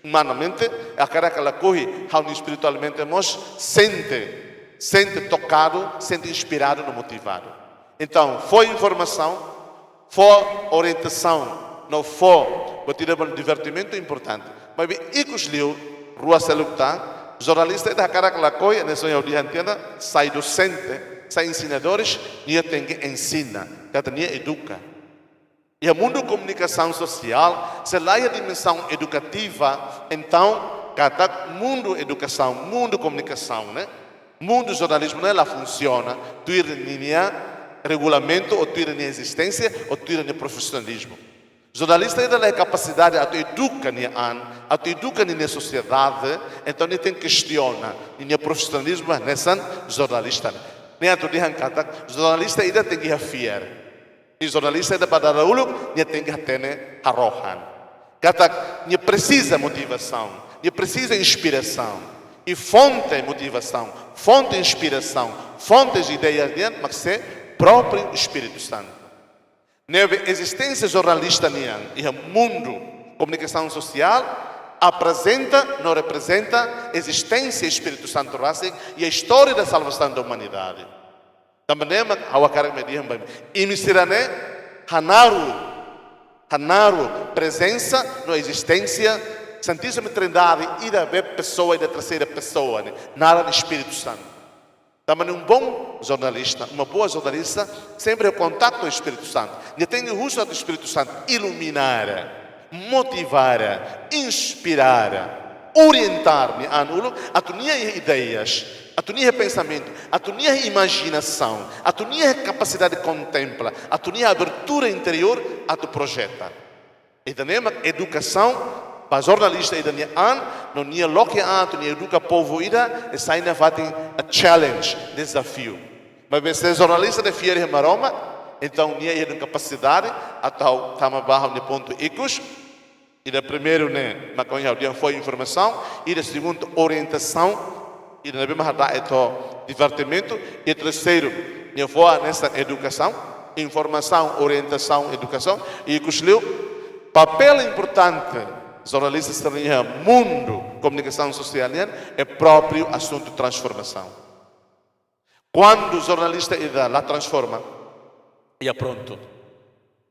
umanamente, hakarak ka lakohi, ha'u-nia espiritualmente mós sente, sente tokadu, sente inspiradu no motivadu. Entaun, fó informasaun, fó orientasaun, no fó buat ida be divertimentu importante. Maibé ikus liu, rua seluk tan, jornalista ida hakarak ka lakohi, hanesan ha'u dehan tiha ona, sai dosente, sai ensinadores, nia tenke ensina, katak nia eduka. Iha mundu komunikasaun sosiál, se la iha dimensaun edukativa, entaun, katak mundu edukasaun, mundu komunikasaun, ne'e, mundu jornalizmu ne'e la funsiona, tuir ninia, regulamentu, ou tuir nia ezisténsia, ou tuir nia profisionalizmu. Jornalista ida la iha kapasidade atu eduka nia an, atu eduka nia sosiedade, entaun nia tenke kestiona nia profisionalizmu hanesan jornalista. Ne'e atu dehan katak jornalista ida tenke iha fiar. I jornalista ida ba dala uluk, nia tenke hatene harohan. Katak nia presiza motivasaun, nia presiza inspirasaun. I fonte motivasaun, fonte inspirasaun, fonte ideias nian mak sei própriu Espíritu Santu. Ne'ebé ezisténsia jornalista nian iha mundu komunikasaun sosiál aprezenta no reprezenta ezisténsia Espíritu Santu rasik iha istória da salvação da humanidade. Tanba ne'e mak ha'u hakarak dehan ba imi sira-ne'e, hanaru, hanaru prezensa no ezisténsia Santíssima Trindade, ida be pesoa, ida terseira pesoa ne'e, naran Espíritu Santu. Tanba ne'e um bom jornalista, uma boa jornalista, sempre em contato com o Espírito Santo. Nia tenke husu atu Espíritu Santu iluminar, motivar, inspirar, orientar nia an uluk, atu nia iha ideias, atu nia iha pensamentu, atu nia iha imajinasaun, atu nia iha kapasidade de kontempla, atu nia iha abertura interiór, atu projeta. Ida-ne'e mak edukasaun ba jornalista ida nia an, no nia loke an atu nia eduka povu ida, e sai nafatin a challenge, dezafiu. Maibé se jornalista ne'e fiar iha Maromak, entaun nia iha kapasidade atu tama ba ha'u-nia pontu ikus. Ida primeiru ne'e, mak ohin ha'u dehan fó informasaun, ida segundu orientasaun, ida ne'ebé mak hada'et ho divertimentu, i terseiru, nia fó hanesan edukasaun, informasaun, orientasaun, edukasaun, i ikus liu, papél importante jornalista sira-nia iha mundu komunikasaun sosiál nian, é própriu asuntu transformasaun. Kuandu jornalista ida la transforma, ya prontu.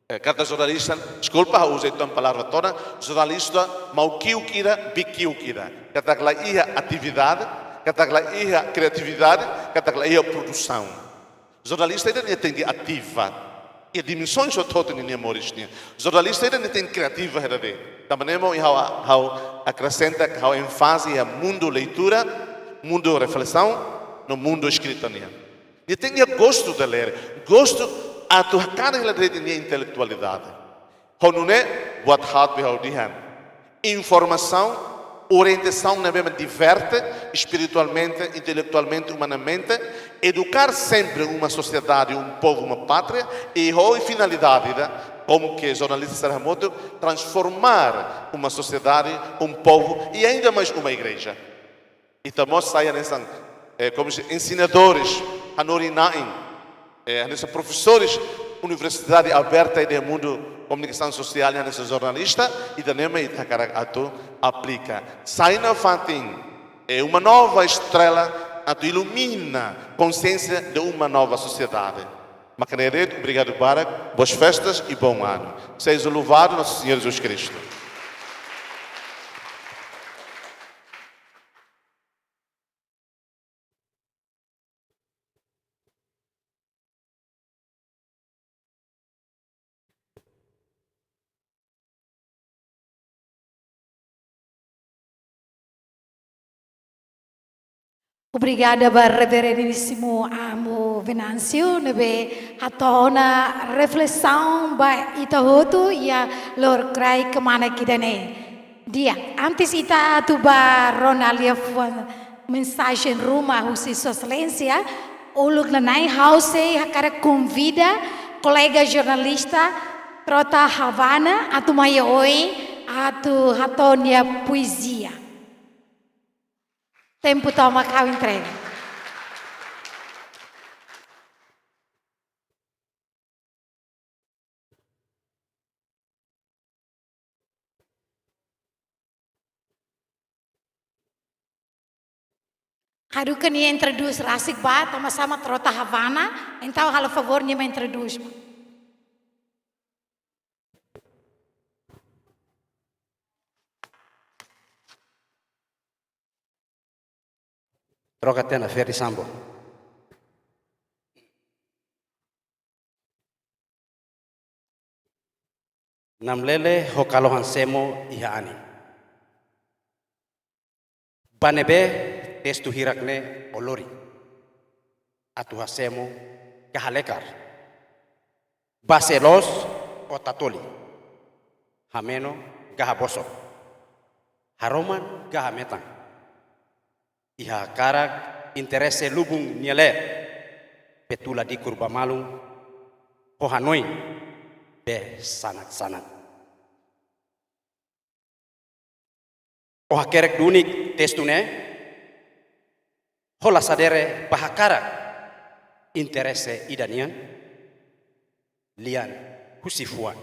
Eh, katak jornalista, deskulpa, ha'u uza uitoan palavra todan, jornalista mau ki'ik ida, biki'ik ida. Katak la iha atividade, katak la iha kriatividade, katak la iha produsaun. Jornalista ida nia tenke ativa. Iha dimensaun hotu-hotu nia moris nian. Jornalista ida nia tenke kriativa ida de'it. Tanba ne'e mak ha'u, ha'u akresenta, ha'u énfaze iha mundu leitura, mundu reflesaun, no mundu eskrita nian. Nia tenke iha gostu de ler, gostu atu hakarak hela de'it nia intelektualidade. Ho nune'e, buat haat be ha'u dehan. Informasaun, orientasaun ne'ebé mak diverte, espiritualmente, intelectualmente, humanamente, educar sempre uma sociedade, um povo, uma pátria, i ho finalidade ida, como que jornalista sira hamutuk, transformar uma sociedade, um povo e ainda mais uma igreja. Ita mós sai hanesan, eh, como se, ensinadores, hanorin-na'in, eh, hanesan profesores, universidade aberta iha mundu komunikasaun sosiál, hanesan jornalista, ida-ne'e mak ita hakarak atu aplika. Sai nafatin, eh, uma nova estrela atu ilumina konsiénsia de uma nova sociedade. Mak ne'e de'it, obrigadu barak, boas festas e bom ano. Seja louvado nosso Senhor Jesus Cristo. Obrigada ba Reverendíssimo Amo Venâncio, ne'ebé hato'o ona reflesaun ba ita hotu iha loron kmanek ida-ne'e. Di'ak, antes ita atu ba rona liafuan mensajen ruma husi Sua Exelénsia, uluk nanain ha'u sei hakarak konvida kolega jornalista Trota Havana atu mai oin atu hato'o nia poezia. Tempu tomak ha'u entrega. Haruka nia introdús rasik ba, tanba sama Trota Havana, entaun halo favór nia mai introdús ba. Troka tiha ona Ferry Sambo. Namlele ho kalohan semo iha anin. Ba ne'ebé testu hirak ne'e ó lori. Atu hasemo ka halekar. Base loos ou tatoli. Hameno ka habosok. Haroman ka hametan. Iha hakarak interese lubun nia leet. Petula dikur ba malu. Ho hanoin be sanak-sanak. Ó hakerek duni testu ne'e, ó la sadere ba hakarak interese ida nian, lian husi fuan.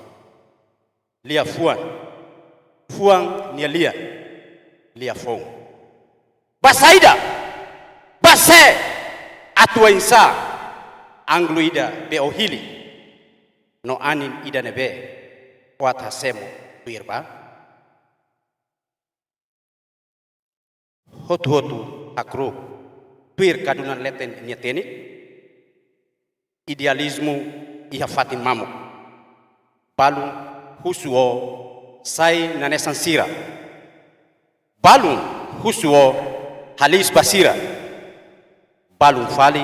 Lia-fuan, fuan nia lian, lia-foun. Ba saida, ba sé, atu oinsá, anglu ida be ó hili, no anin ida ne'ebé, ó atu hasemo tuir ba. Hotu-hotu hakru'uk tuir kadunan leten nia tenik. Idealizmu iha fatin mamuk. Balun husu ó sai hanesan sira. Balun husu ó halis ba sira. Balun fali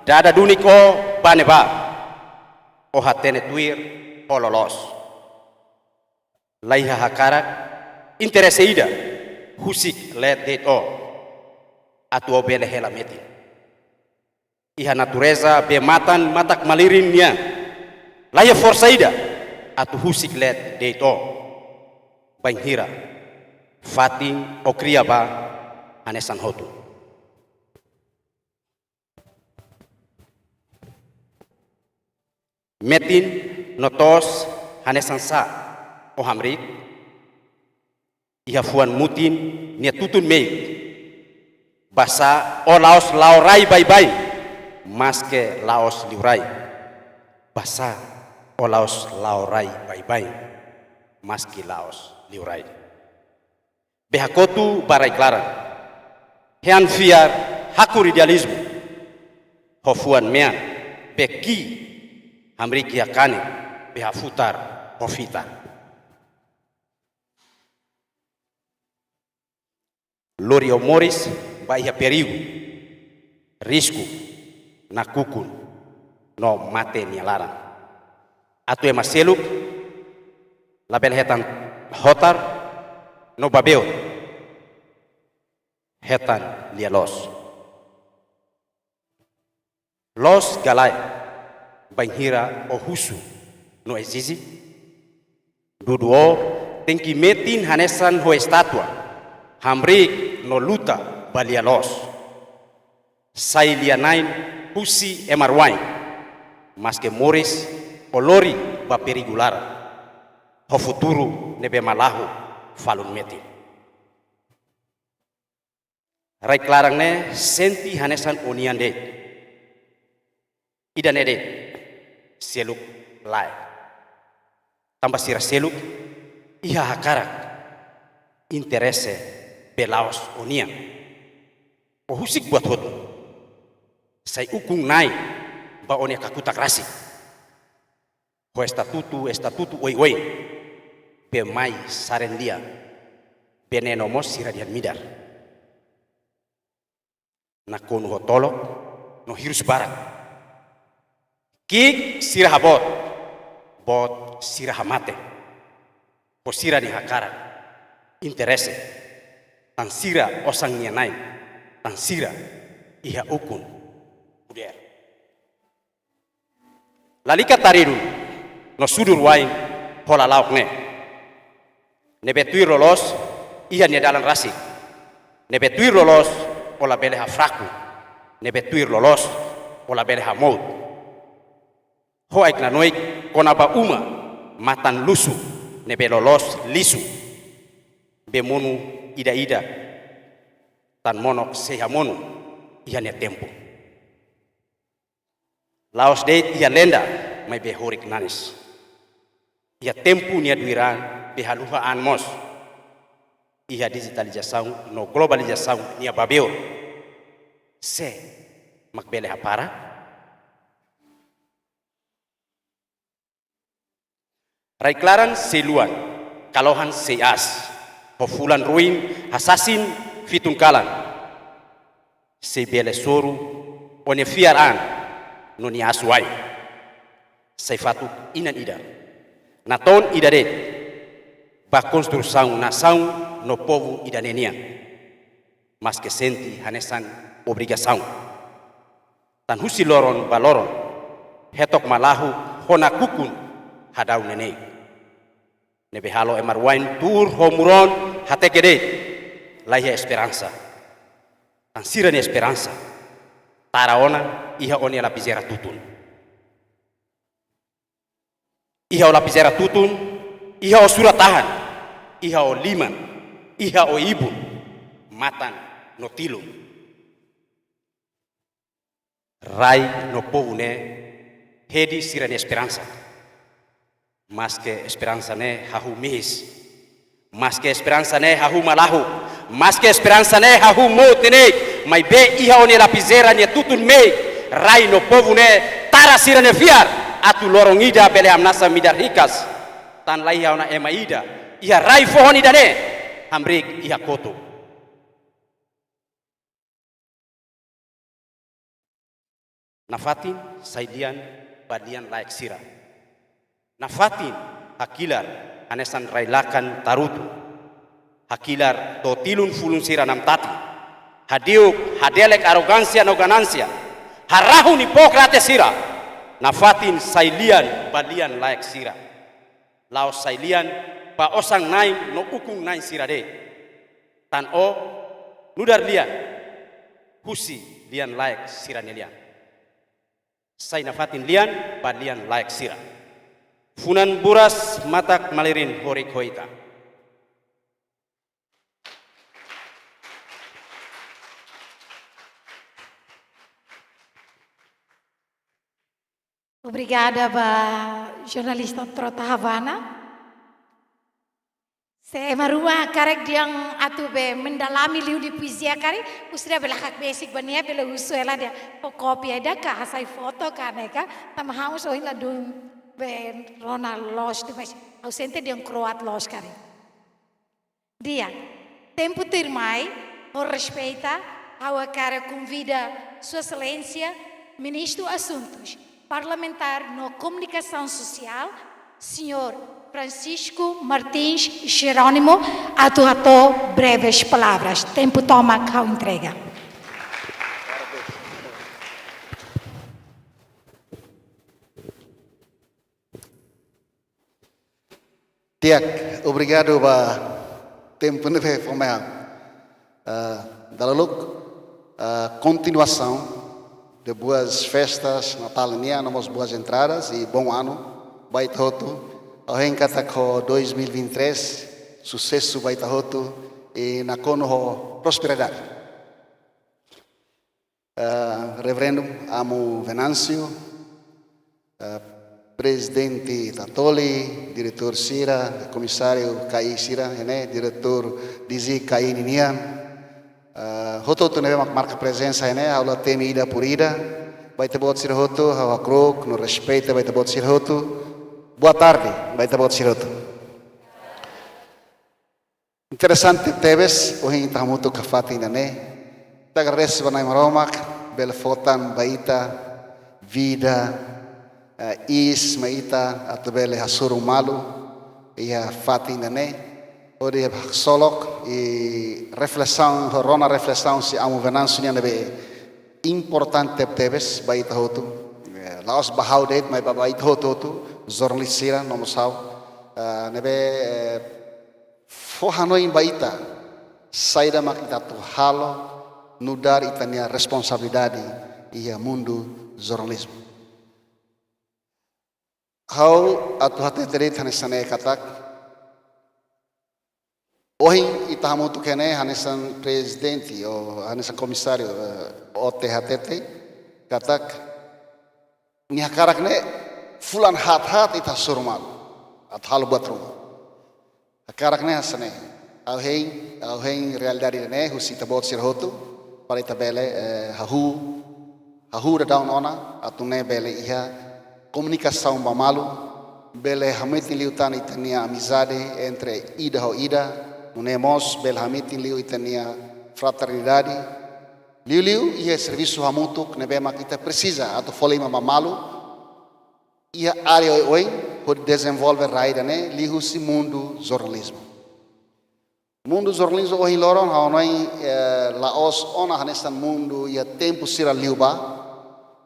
dada duni ó ba ne'ebá. Ó hatene tuir ó loloos. Laiha hakarak, interese ida, husik leet de'it ó, atu ó bele hela metin. Iha natureza be matan matak-malirin nian, laiha forsa ida, atu husik leet de'it ó, bainhira fatin ó kria ba hanesan hotu. Metin no toos hanesan sá ó hamriik, iha fuan mutin nia tutun meik. Basá ó la'ós la'o rai baibain, maske la'ós liurai. Basá ó la'ós la'o rai baibain, maske la'ós liurai. Be hakotu ba rai-klaran. Hean fiar hakur idealizmu. Ho fuan mean be ki'ik hamriik iha kanek be hafutar ho fitar. Lori ó moris ba iha perigu, risku, nakukun, no mate nia laran. Atu ema seluk labele hetan hotar no babeor. Hetan lia-loos. Loos ka lae, bainhira ó husu no ezije. Dudu ó tenke metin hanesan ho estátua, hamriik no luta ba lia-loos. Sai lia-na'in husi ema ruain, maske moris ó lori ba perigu laran, ho futuru ne'ebé malahuk falun metin. Rai-klaran ne'e sente hanesan ó-nian de'it. Ida-ne'e de'it, seluk lae. Tanba sira seluk iha hakarak, interese be la'ós ó-nian. Ó husik buat hotu. Sai ukun-na'in ba ó-nia kakutak rasik. Ho estatutu, estatutu oioin. Be mai saren lia. Be ne'e no mós sira dehan midar. Nakonu ho tolok, no hirus barak. Ki'ik sira haboot, boot sira hamate. Ho sira-nia hakarak, interese. Tan sira osan nia na'in, tan sira iha ukun podér. Lalika taridun no sudur wa'in ho lala'ok ne'e. Ne'ebé tuir loloos iha nia dalan rasik. Ne'ebé tuir loloos ó labele hafraku. Ne'ebé tuir loloos ó labele hamout. Ho ai-knanoik kona-ba uma matan lusu ne'ebé loloos lisu. Be monu ida-idak tan monok sei hamonu iha nia tempu. La'ós de'it iha lenda, maibé horik nanis. Iha tempu nia duiraan be haluha an mós. Iha dijitalizasaun no globalizasaun nia babeor. Sé mak bele hapara? Rai-klaran sei luan, kalohan sei aas, ho fulan ruin hasasin fitun kalan. Sei bele soru ó-nia fiar an no nia aas-wa'in. Sai fatuk inan ida. Natoon ida de'it ba konstrusaun nasaun no povu ida-ne'e nian. Maske sente hanesan obrigasaun. Tan husi loron ba loron, hetok malahuk ho nakukun hadau neineik. Ne'ebé halo ema rua-na'in tuur ho muron hateke de'it. Laiha esperansa. Tan sira-nia esperansa tara ona iha ó-nia lapizeira tutun. Iha ó lapizeira tutun, iha ó surat-tahan, iha ó liman, iha ó ibun, matan no tilun. Rai no povu ne'e hedi sira-nia esperansa. Maske esperansa ne'e hahú mihis. Maske esperansa ne'e hahú malahuk. Maske esperansa ne'e hahú mout neineik. Maibé iha ó-nia lapizeira nia tutun meik. Rai no povu ne'e tara sira-nia fiar. Atu loron ida bele hamnasa midar hikas. Tan laiha ona ema ida. Iha rai fohon ida-ne'e. Hamriik iha kotuk. Nafatin sai lian ba lian-laek sira. Nafatin hakilar hanesan rai-lakan tarutu. Hakilar to'o tilun fulun sira namtati. Hadiuk, hadelek arogánsia no ganánsia. Harahun ipokrates sira. Nafatin sai lian ba lian-laek sira. La'ós sai lian ba osan-na'in no ukun-na'in sira de'it. Tan ó nu'udar lian husi lian-laek sira-nia lian. Sai nafatin lian ba lian-laek sira. Funan buras matak malirin horik ho ita. Obrigada ba jornalista Trota Havana. Se ema ruma karik dehan atu bá mendalami liu lia poezia karik, ha'u seidauk bá laklak besik ba nia, bele husu hela dehan, ho kópia ida ka, hasai foto ka ne'e ka, tanba ha'u mós ohin ladún bá rona loos demais. Ha'u sente dehan kroat loos karik. Di'ak, tempu tuirmai, ho respeitu, ha'u hakarak konvida Sua Exelénsia, Ministru Asuntus Parlamentár no Komunikasaun Sosiál, señór Francisco Martins Jerónimo, atu hato'o breves palavras. Tempu tomak ha'u entrega. Di'ak, obrigadu ba tempu ne'ebé fó mai ha'u. Ah, dala uluk, ah, kontinuasaun de boas festas Natál nian, no mós boas entradas e bom ano ba ita hotu. Ha'u hein katak ho dois mil e vinte e três, susesu ba ita hotu i nakonu ho prosperidade. Eh, Reverendu Amu Venâncio, eh, Prezidente Tatoli, diretór sira, komisáriu K I sira, ne'e, diretór D G K I ninian, eh, hotu-hotu ne'ebé mak marka prezensa, ne'e, ha'u la temi ida por ida, ba ita-boot sira hotu, ha'u hakru'uk, no respeitu ba ita-boot sira hotu, boa tarde ba ita-boot sira hotu. Interesante tebes, ohin ita hamutuk iha fatin ida-ne'e. Ita agradese ba Na'i Maromak, bele fó tan ba ita vida, eh, iis mai ita atu bele hasoru malu iha fatin ida-ne'e. Hodi haksolok i reflesaun, rona reflesaun husi Amu Venâncio nian ne'ebé importante tebes ba ita hotu. Eh, la'ós ba ha'u de'it, maibé ba ita hotu-hotu, jornalista sira, no mós ha'u. Eh, ne'ebé, eh, fó hanoin ba ita, saida mak ita atu halo, nu'udar ita-nia responsabilidade iha mundu jornalizmu. Ha'u atu hatete de'it hanesan ne'e katak, ohin ita hamutuk iha ne'e hanesan prezidente, ou hanesan komisáriu, eh, O T hatete, katak, nia hakarak ne'e fulan haat-haat ita hasoru malu, atu halo buat ruma. Hakarak ne'e hanesan ne'e. Ha'u hein, ha'u hein realidade ne'e husi ita-boot sira hotu, para ita bele, eh, hahú, hahú daudaun ona, atu nune'e bele iha komunikasaun ba malu, bele hametin liután ita-nia amizade entre ida ho ida, nune'e mós bele hametin liu ita-nia fraternidade, liuliu iha servisu hamutuk ne'ebé mak ita presiza atu fó liman ba malu, iha área oioin hodi dezenvolve rai ida-ne'e liuhusi mundu jornalizmu. Mundu jornalizmu ohin loron ha'u hanoin, eh, la'ós ona hanesan mundu iha tempu sira liubá.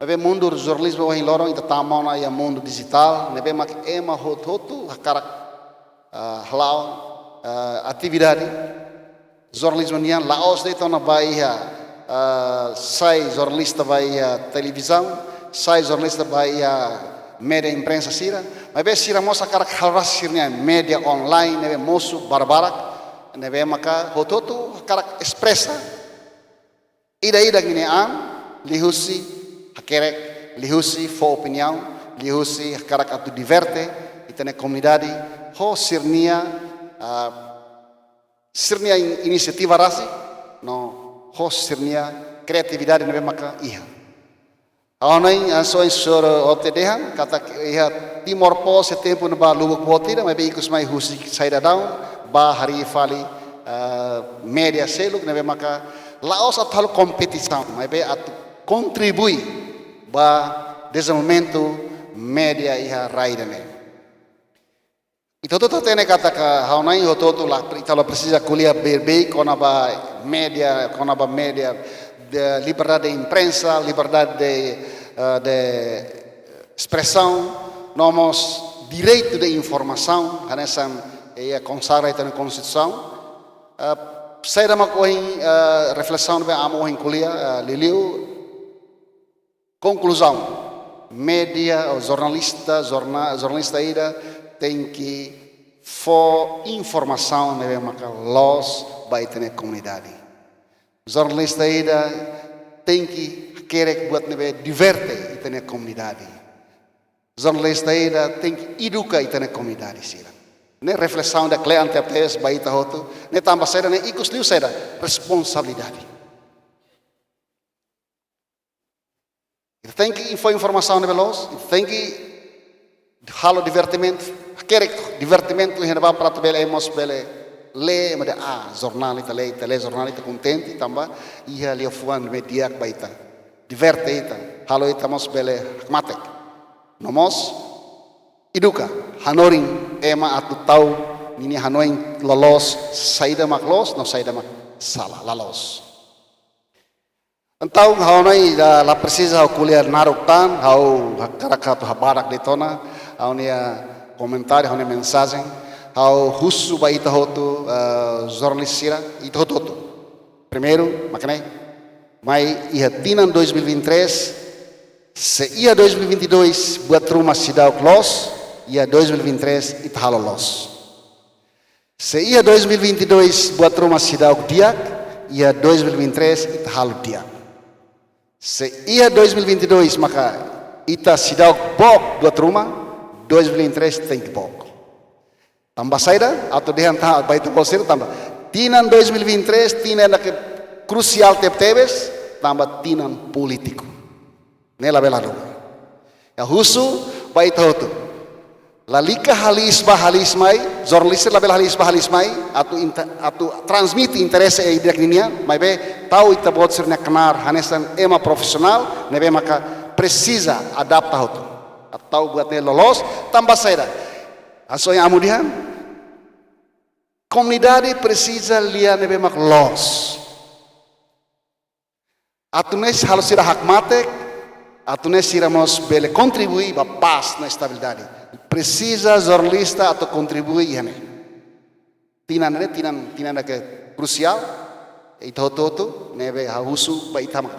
Maibé mundu jornalizmu ohin loron ita tama ona iha mundu dijitál, ne'ebé mak ema hotu-hotu hakarak, ah, hala'o, ah, atividade jornalizmu nian, la'ós de'it ona ba iha, ah, sai jornalista ba iha televizaun, sai jornalista ba iha média imprensa sira, maibé sira mós hakarak halo rasik sira-nia média online ne'ebé mosu barbarak, ne'ebé maka hotu-hotu hakarak espresa ida-idak ninia an, liuhusi hakerek, liuhusi fó opiniaun, liuhusi hakarak atu diverte ita-nia komunidade ho sira-nia, ah, sira-nia in-, inisiativa rasik, no ho sira-nia kriatividade ne'ebé maka iha. Ha'u hanoin, ah, hanesan señór Ote dehan, katak iha Timor Post iha tempu ne'ebá lubuk boot ida, maibé ikus mai husik saida daudaun, bá harii fali, ah, média seluk ne'ebé maka la'ós atu halo kompetisaun, maibé atu kontribui ba dezenvolvimentu média iha rai ida-ne'e. Ita hotu-hotu hatene katak ha'u hanoin hotu-hotu la, ita la presiza ko'alia beibeik kona-ba média, kona-ba média, de liberdade de imprensa, liberdade de, eh, de espresaun, no mós direitu de informasaun, hanesan iha konsagra iha Konstituisaun. Eh, saida mak ohin, eh, reflesaun ne'ebé ami ohin ko'alia, eh, liuliu, konkluzaun, média ou jornalista, jorna-, jornalista ida tenke fó informasaun ne'ebé maka loos ba ita-nia komunidade. Jornalista ida tenke hakerek buat ne'ebé diverte ita-nia komunidade. Jornalista ida tenke eduka ita-nia komunidade sira. Ne'e reflesaun ida kle'an tebes ba ita hotu, ne'e tanba saida, ne'e ikus liu saida, responsabilidade. Ita tenke fó informasaun ne'ebé loos, ita tenke halo divertimentu, hakerek divertimentu iha ne'ebá para atu bele ema mós bele lee, ema dehan, ah, jornál ita lee, ita lee jornál ita kontente, tanba iha liafuan ne'ebé di'ak ba ita, diverte ita, halo ita mós bele hakmatek. No mós eduka, hanorin ema atu tau ninia hanoin loloos, saida mak loos, no saida mak sala, la loos. Entaun, ha'u hanoin la, la presiza ha'u ko'alia naruk tan, ha'u hakarak atu habadak de'it ona ha'u-nia komentáriu, ha'u-nia mensajen, ha'u husu ba ita hotu, eh, jornalista sira, ita hotu-hotu. Primeiru, mak ne'e, mai iha tinan dois mil e vinte e três, se iha dois mil e vinte e dois buat ruma seidauk loos, iha dois mil e vinte e três ita halo loos. Se iha dois mil e vinte e dois buat ruma seidauk di'ak, iha dois mil e vinte e três ita halo di'ak. Se iha dois mil e vinte e dois maka ita seidauk book buat ruma, dois mil e vinte e três tenke book. Tanba saida, atu dehan tan ba ita-boot sira tanba tinan dois mil e vinte e três tinan ida ke krusiál tebetebes, tanba tinan polítiku. Ne'e labele haluha. Ha'u husu ba ita hotu. Lalika haliis bá haliis mai, jornalista labele haliis bá haliis mai, atu inta-, atu transmite interese ida-idak ninian, maibé tau ita-boot sira-nia knaar hanesan ema profisionál, ne'ebé maka presiza adapta hotu. Atu tau buat ne'e loloos, tanba saida. Hanesan ohin amu dehan, komunidade presiza lia ne'ebé mak loos. Atu nune'e halo sira hakmatek, atu nune'e sira mós bele kontribui ba pás no estabilidade. Presiza jornalista atu kontribui iha ne'e. Tinan ne'e, tinan, tinan ida ke krusiál, ita hotu-hotu, ne'ebé ha'u husu ba ita mak.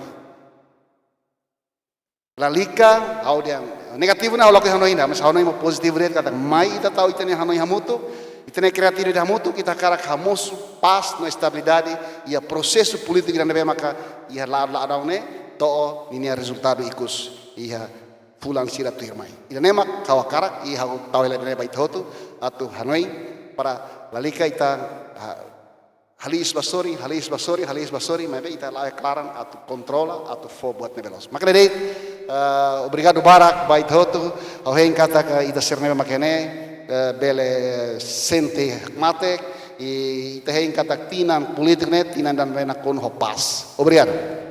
Lalika, ha'u dehan negativu ne'e ha'u lakohi hanoin ida, mas ha'u hanoin mak pozitivu de'it katak mai ita tau ita-nia hanoin hamutuk, ita-nia kriatividade hamutuk, ita hakarak hamosu pás no estabilidade iha prosesu polítiku ida ne'ebé maka iha la'o-la'o daudaun ne'e to'o ninia rezultadu ikus iha fulan sira tuirmai. Ida-ne'e mak ha'u hakarak, i ha'u tau hela ida-ne'e ba ita hotu, atu hanoin para lalika ita, ah, haliis bá sorin, haliis bá sorin, haliis bá sorin, maibé ita la'o klaran atu kontrola, atu fó buat ne'ebé loos. Maka ne'e de'it, eh, obrigadu barak ba ita hotu, ha'u hein katak ita sira ne'ebé mak iha ne'e, eh, bele sente hakmatek, i ita hein katak tinan polítiku ne'e, tinan ida ne'ebé nakonu ho pás. Obrigadu.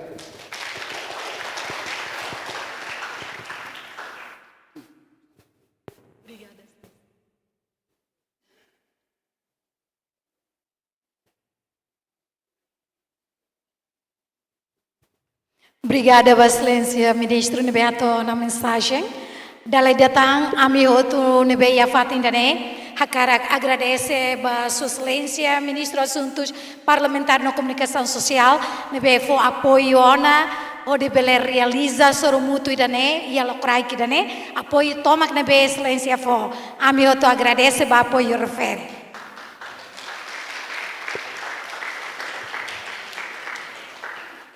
Obrigada ba Exelénsia Ministru ne'ebé hato'o ona mensajen. Dala ida tan ami hotu ne'ebé iha fatin ida-ne'e hakarak agradese ba Sua Exelénsia Ministru Asuntus Parlamentár no Komunikasaun Sosiál ne'ebé fó apoiu ona hodi bele realiza sorumutu ida-ne'e iha lokraik ida-ne'e. Apoiu tomak ne'ebé Exelénsia fó. Ami hotu agradese ba apoiu refere.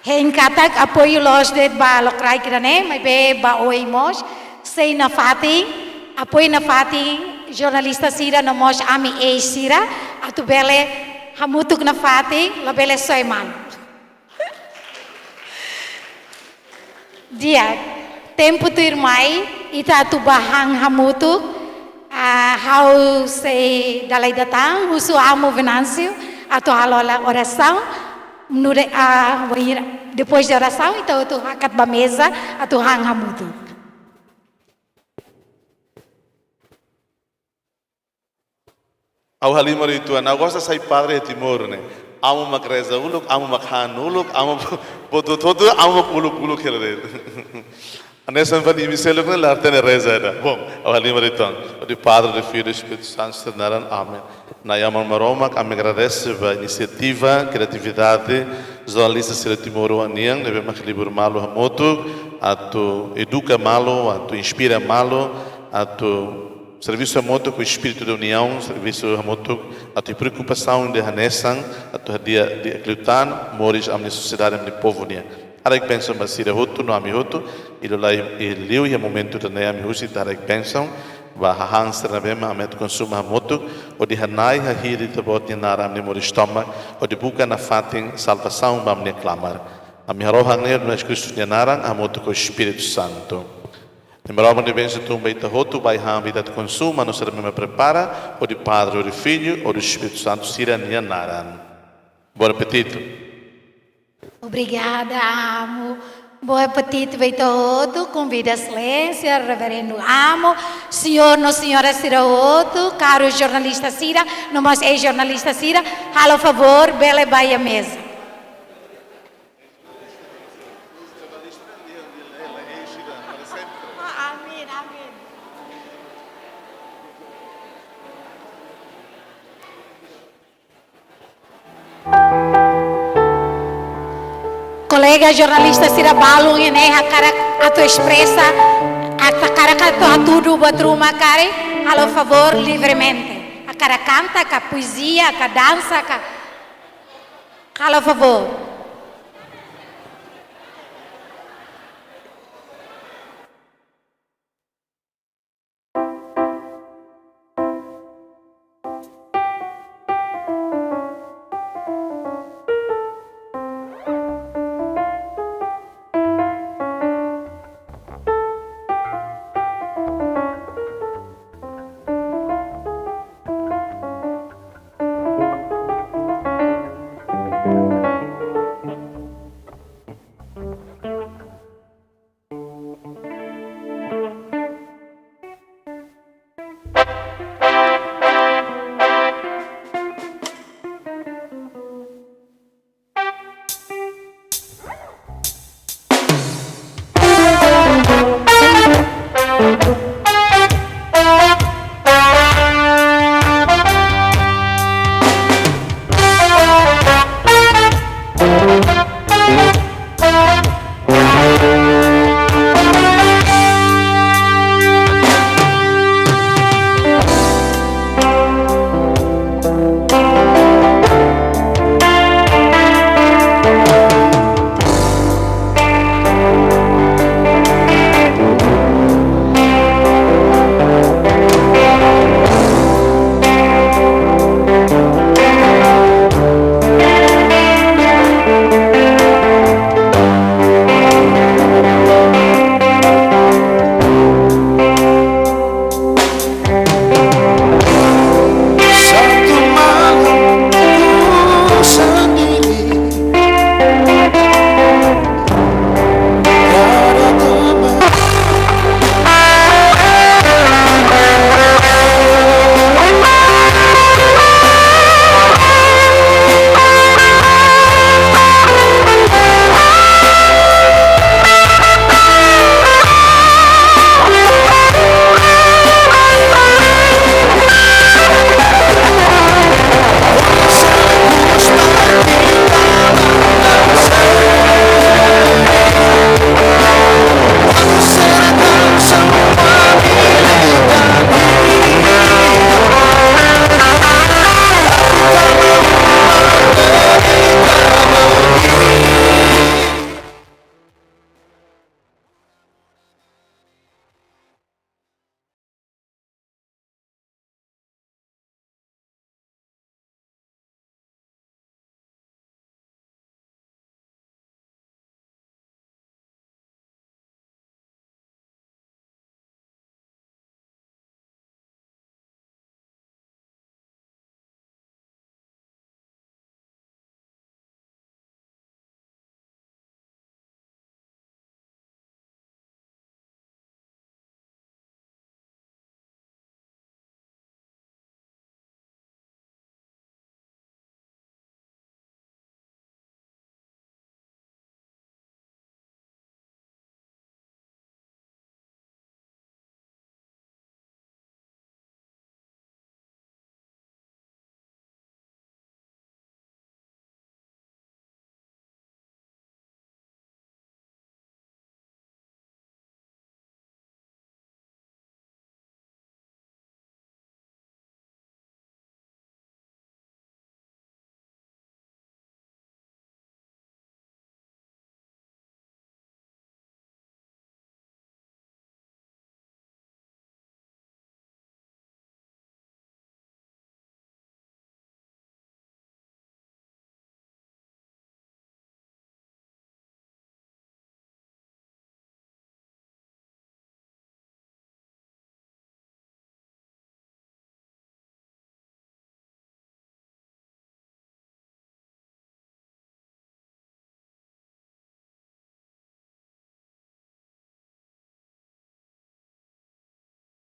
Hein katak apoiu la'ós de'it ba lokraik ida-ne'e, maibé ba oin mós, sei nafatin, apoiu nafatin jornalista sira no mós ami eis sira, atu bele hamutuk nafatin, labele soe malu. Di'ak, tempu tuirmai, ita atu bá han hamutuk, ah, ha'u sei dala ida tan, husu Amu Venâncio, atu halo hela orasaun, nu'udar, ah, wainhira, depois de orasaun, ita hotu hakat ba meza, atu han hamutuk. Ha'u halimar uitoan, ha'u gosta sai padre iha Timor ne'e. Amu mak reza uluk, amu mak han uluk, amu buat hotu-hotu, amu mak uluk-uluk hela de'it. Hanesan fali imi seluk ne'e la hatene reza ida. Bom, ha'u halimar uitoan. Hodi Padre, Filho, Espíritu Santu sira-nia naran. Amen. Na'i Aman Maromak, ami agradese ba inisiativa, kriatividade, jornalista sira timoroan nian, ne'ebé mak libur malu hamutuk, atu eduka malu, atu inspira malu, atu servisu hamutuk ho espíritu de união, servisu hamutuk atu preokupasaun ida hanesan, atu hadi'a di'ak liután moris ami-nia sosiedade, ami-nia povu nian. Haraik bensaun ba sira hotu no ami hotu, i liuliu, i liuliu iha momentu ida-ne'e ami husu ita haraik bensaun ba hahán sira ne'ebé mak ami atu konsumu hamutuk, hodi hana'i hahi'i Ita-Boot nia naran ami-nia moris tomak, hodi buka nafatin salvasaun ba ami-nia klamar. Ami harohan ne'e iha Kristu nia naran, hamutuk ho Espíritu Santu. Na'i Maromak nia bensaun tun ba ita hotu, ba ai-han ne'ebé ita atu konsumu, no sira ne'ebé mak prepara, hodi Padre, hodi Filho, hodi Espíritu Santu sira-nia naran. Bom apetite. Obrigada, Amu. Bom apetite ba ita hotu, konvida Exelénsia, Reverendu Amu, señór no señora sira hotu, karus jornalista sira, no mós eis-jornalista sira, halo favór, bele bá iha meza. Amin, amin. Kolega jornalista sira balun ne'e hakarak atu espresa, hakarak atu hatudu buat ruma karik, halo favór livremente. Hakarak kanta, ka poezia, ka dansa, ka, halo favór.